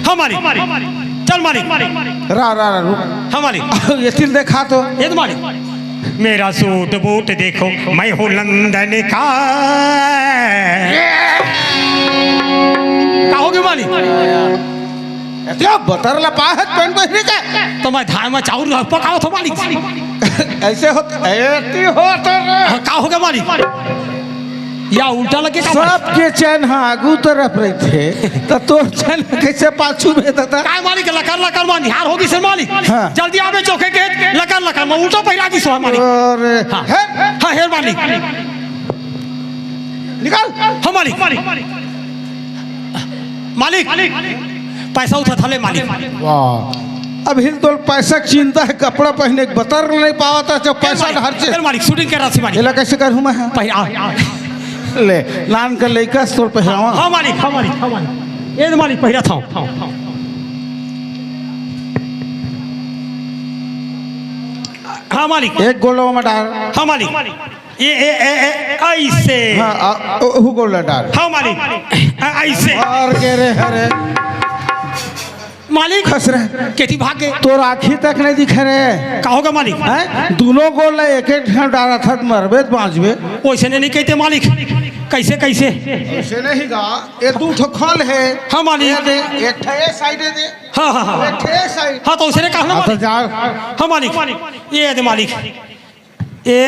हाँ मालिक। चल मालिक। रा, रा, रा, रुक। हाँ मालिक। एती ल देखा तो। ये तो मालिक। मेरा सूट बूट देखो, मैं हूँ लंदन का। का होगे मालिक? एती बतर ला पाहे त पेंट पहिरे के। त मैं धान में चाउर पकावत हों मालिक। अइसे होत, एती होत रे। हाँ, का होगे मालिक? या उल्टा लगे का मालिक? सबके चैन ह आगू तरफ रहिथे, त तोर चैन ह कइसे पाछू में दादा? काय मालिक, लकर लकर म अंधियार होगे से मालिक। हाँ। जल्दी आबे चोखे के, लकर लकर म उल्टा पहिरा गिस हे मालिक। अरे, हाँ। हे? हाँ, हे मालिक। निकल। हाँ मालिक। मालिक, पैसा उठा था ले मालिक। वाह। अभी तोला पैसा के चिंता हे, कपड़ा पहिने के बतर नइ पावत हस, जब पैसा ए मालिक, डहर चे। ए मालिक, shooting के राशि मालिक। एला कइसे करहूँ मैं? पहिरा। ले, नान के लइका से तोला पहिरावा। हाँ मालिक, हाँ मालिक, हाँ मालिक। ए मालिक, पहिरा था। हाँ मालिक। एक गोड़ ओमा डार। हाँ मालिक। ये, ए, ए, ए, अइसे। हाँ, आ, ओ, ओहू गोड़ ला डार। हाँ मालिक। आ, अइसे। और के रे, अरे। मालिक। खसरे। केती भाग गे। तोर आँखी तक नहीं दिखे रे। का होगे मालिक? हैं? दूनों गोड़ ला एक एक ठन डारत हस, मरबे त बाँचबे। वइसे नहीं, नहीं कहिते मालिक। कइसे, कइसे? अइसे नहीं गा, ये दू ठो खल हे। हाँ मालिक। ये दे, एक ठो ये side हे दे। हाँ, हाँ, हाँ। एक ठो ये side। हाँ, त वइसे नहीं कहना हाँ, त मालिक। जा। हाँ मालिक। ये दे मालिक। ए,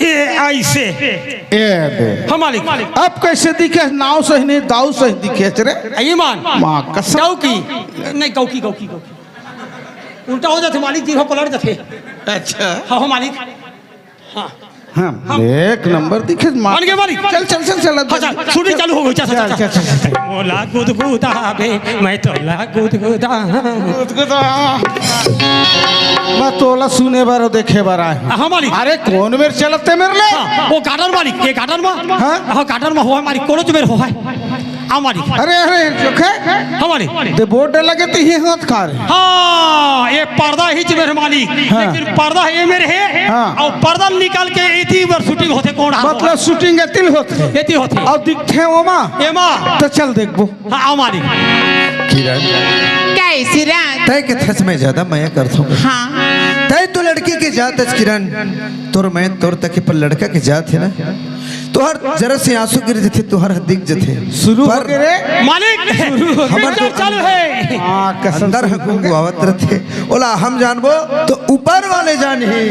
ए, अइसे। ए बे। हाँ, मालिक। अब कइसे दिखे? नाव सही नहीं, दाव सही दिखे रे। ए ईमान। माँ कसम। दाव की? नहीं, गौकी, गौकी, गौकी। उल्टा हो जाथे मालिक, जीरो पलट जाथे। अच्छा। हाँ, हो मालिक। हाँ। हाँ, हाँ। एक नंबर दिखे माँ। बन गए मालिक। चल, चल, चल, चल, हाँ, चल, चल। Shooting चालू हो गई, चल, चल, चल, चल। चल, चल, चल। मोला गुदगुदाबे, मैं तोला गुदगुदा। गुदगुदा। मैं तोला सुने बर अउ देखे बर आए हँव। हाँ, मालिक। अरे, कोन मेर चलत हे मेर ले? हाँ, वो garden मालिक, ये garden में। हाँ? हाँ, garden में होवय मालिक, कोनो मेर होवय। हाँ, मालिक। अरे, अरे, चोखे। हाँ, मालिक। ते board लगे ते ही हाथ कार। हाँ, ये पर्दा ही च मेर हे मालिक। हाँ। लेकिन पर्दा ये मेर हे। हाँ। अउ पर्दा निकाल के एती बर shooting होथे, कोन हा मतलब होवय? Shooting एती होथे। एती होथे। अउ दिखथे ओमा। एमा। त चल देखबो। हाँ, आओ मालिक। किरण। कइसे रे? तैं कथस मैं ज्यादा मया करथों। हाँ। तैं तो लड़की के जात हस किरण, तोर मैं तोर तके पर लड़का के जात हे ना, तोहर जरा से आंसू गिर जथे, तोहर ह दिख जथे। शुरू हो पर गे रे। मालिक, शुरू हो गे। हमर picture तो चालू हे। हाँ, कसम अंदर से ह गुंगुआवत रथे। ओला हम जानबो तो ऊपर वाले जानही।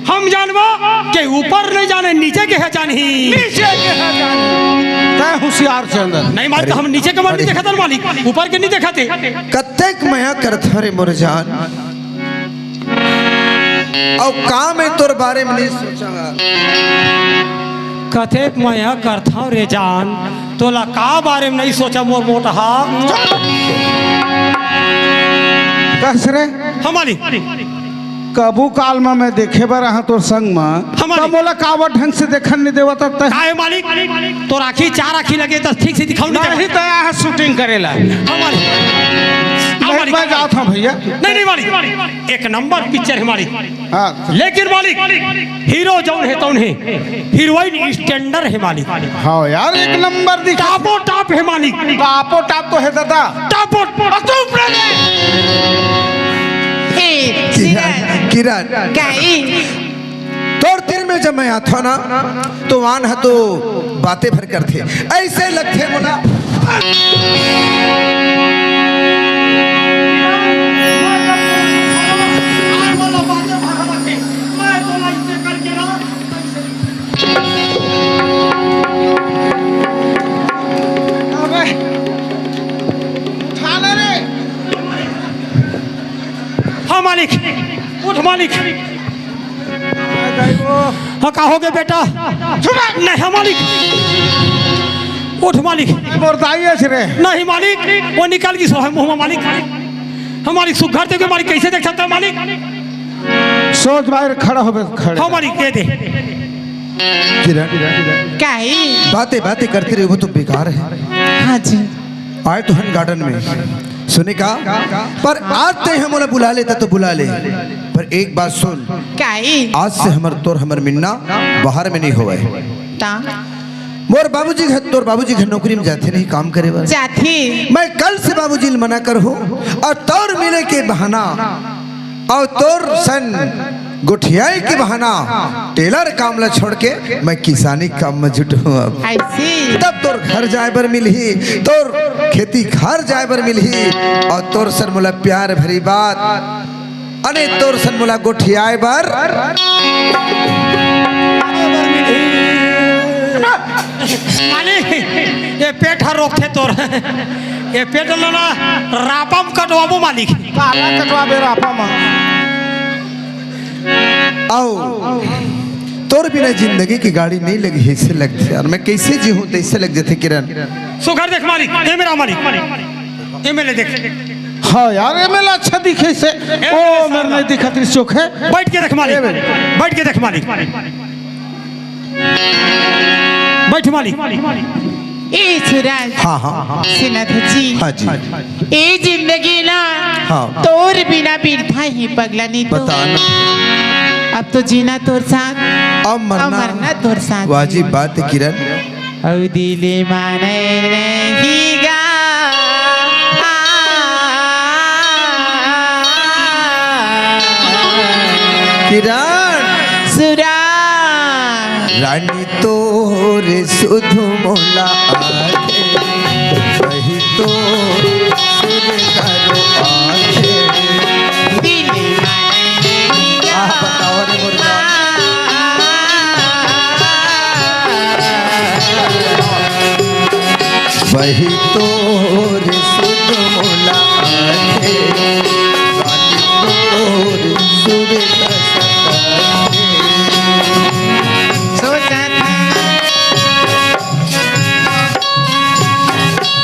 हम जानबो के ऊपर नहीं जाने, नीचे के ह जानही। नीचे के ह जानही। तैं होशियार चंदन। नहीं मालिक, अरे। हम नीचे के मन नहीं अरे। देखत हन मालिक, ऊपर के नहीं देखत हे। कतेक मया करथों रे मोर जान। अउ का मैं तोर बारे में नहीं सोचा। कतेक मया करथों रे जान, तोला का बारे में नहीं सोचा मोर मोटहा। कस रे? हाँ मालिक। कभू काल म मैं देखे बर आहा तोर संग म, हाँ, मालिक। त मोला काबर ढंग से देखन नइ देवत तैं? काहे मालिक? तोर आँखी चार आँखी लगे त ठीक से दिखाऊ नहीं नहीं, देवत। तैं आहा shooting करे ला। हाँ, मालिक। हाँ, मैं, मालिक। मैं जात हँव भैया। नहीं, नहीं, मालिक। एक नंबर picture हे, मालिक। हाँ। लेकिन मालिक, hero जौन हे तौन हे, heroine standard हे मालिक। हाँ यार, एक नंबर दिखा। Top ओ top हे मालिक। Top ओ top तो हे दादा। Top ओ top। अउ तू ऊपर ले। ए, किरण, किरण। काई? तोर तीर में जब मैं आथों ना, तो आन ह तो बातें भर करथे। अइसे लगथे मोला। अबे, उठा ले रे। हाँ मालिक, उठ मालिक। हाँ, का होगे बेटा? नहीं, हाँ, मालिक। उठ, मालिक। मोर दाई अइस रे। नहीं, मालिक। वो निकल गिस हे मुँह म, मालिक। हाँ, मालिक, सुघर देख के, मालिक, कइसे देख सकत हे, मालिक? सोच बाहिर खड़ा होबे, खड़े। हाँ, मालिक, दे दे। किरण। काई? बातें, बातें करती रही, वो तो बेकार हे। हाँ जी। आए तो हन garden में, सुने का? पर आज तैं हमला बुला लेता तो बुला ले, पर एक बात सुन, काई? आज से हमर तोर हमर मिलना बाहर में नहीं होवय। ता? मोर बाबूजी घर, तोर बाबूजी घर नौकरी में जाथे नहीं काम करे बर। जाथे। मैं कल से बाबूजी ल मना करहूँ अउ तोर मिले के बहाना अउ तोर सन गोठियाई के बहाना tailor काम ला छोड़ के मैं किसानी काम में जुटहूँ अब। अइसे? तब तोर घर जाए बर मिलही, तोर खेती खार जाए बर मिलही, अउ तोर सन मोला प्यार भरी बात, अने तोर सन मोला गोठियाए बर। मालिक, ये पेट ह रोकथे तोर। ये पेट ल ना रापा म कटवाबो मालिक। काला कटवाबे रापा म। अउ तोर बिना जिंदगी के गाड़ी नहीं लगी, अइसे लगथे यार। मैं कइसे जीहूँ, तइसे लग जथे किरण। सुघर देख मालिक, ए मेर मालिक, ए मेर देख। हाँ यार, ए मेर अच्छा दिखे से। ए ओ, मेर मेर नहीं दिखत रिस चोखे। बैठ के देख मालिक, ए मेर। बैठ के देख मालिक। बैठ मालिक। ए छुरा। हाँ, हाँ। सुनत हस जी। हाँ जी। ए जिंदगी ना हाँ। तोर बिना बिरथा हे पगला नी तो। बता ना। अब तो जीना तोर साथ, अब मरना। अब मरना तोर साथ। वाजिब बात हे किरण। अउ दिल माने नहीं गा। किरण। सुरा। रानी तोर सुध मोला आथे, वही तो सुर तारो आथे। बिन मन आह, बताओ रे मोर जान। वही तोर सुध मोला आथे, रानी तोर सुर रस आथे। सोचत हँव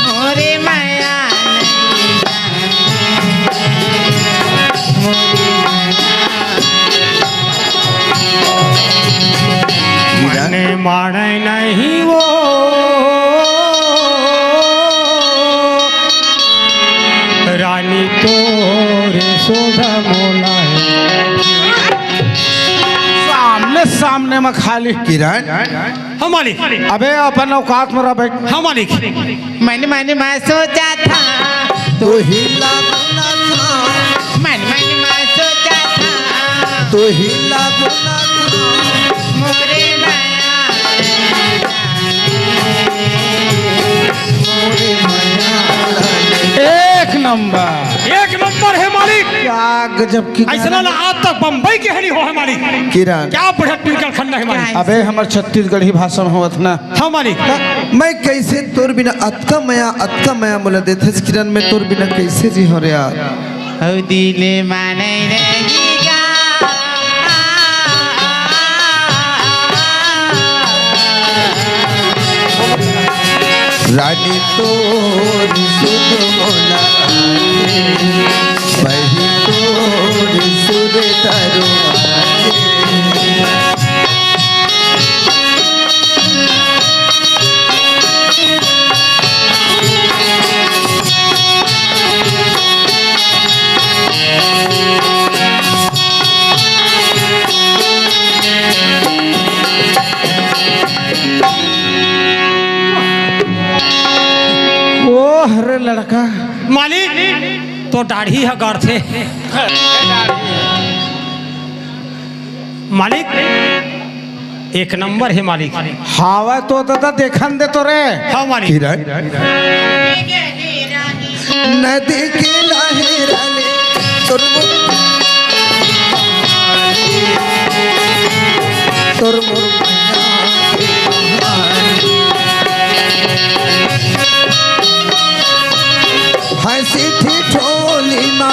मोरे मया नहीं जाने, मोरे मया। मन माने नहीं वो रानी तोर सुध मोला। सामने सामने म खाली। किरण। हाँ मालिक। अबे अपन औकात म रह बे। हाँ मालिक। मन मन म सोचत हँव। तोही ला बोलत हँव। मन मन म सोचत हँव। तोही ला बोलत हँव। मोरे मया। मोरे मया। एक नंबर। एक नंबर हे मालिक। क्या गजब की अइसना गाना। ना आज तक बम्बई के हनी हो हे मालिक। किरण। क्या बढ़िया ट्विंकल खन्ना हे मालिक। अबे हमर छत्तीसगढ़ी भाषा होवत ना। हाँ मालिक। मैं कइसे तोर बिना अतका मया, अतका मया मोला देथस किरण, मैं तोर बिना कइसे जी हो रे यार। हौ दिल माने नहीं गा। रानी तोर सुध मोला आथे, वही तोर सुर तारो आथे। ओह रे लड़का। मालिक, तोर दाढ़ी ह गड़थे। मालिक, एक नंबर हे मालिक। हावय तो दादा, देखन दे तो रे। हाँ मालिक। किरण। नदी के लहरा ले तोर मोर, तोर मोर हँसी ठिठोली मा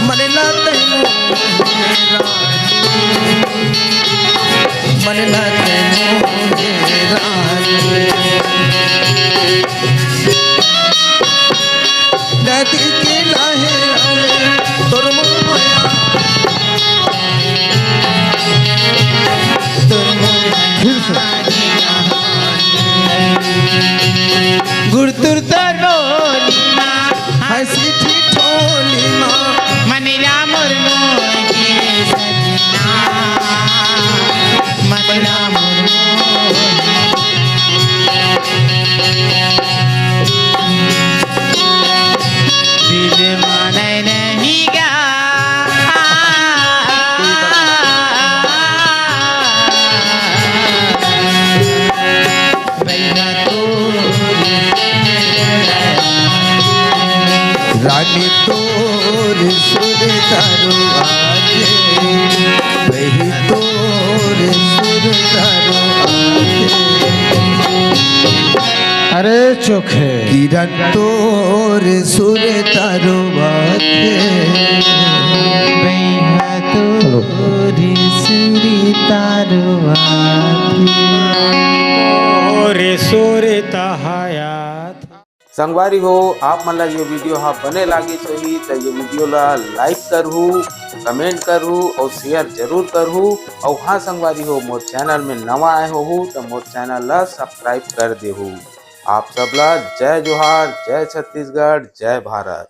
मन ला तैं मोहे रानी, मन ला तैं मोहे रानी। नदी के लहरा ले तोर मोर मया, तोर मोर फिर से। गुरतुर तोर बोली मा, हँसी ठिठोली मा, मन ला मोर मोहे सजना, मन ला मोर मोहे। दिल माने नहीं गा। रानी तोर सुर तारो आथे, वही तोर सुर तारो आथे। अरे चोखे। किरण तोर सुर तारो आथे। बैहा तोर सुर तारो आथे। तोर सुर तहाया। संगवारी हो, आप मन ला ये video हा बने लागिस होही त ये video ला like करहू, comment करहू अउ share जरूर करहू। अउ हाँ संगवारी हो, मोर channel में नवा आए होहू त मोर channel ला subscribe कर देहू। आप सब ला जय जोहार, जय छत्तीसगढ़, जय भारत।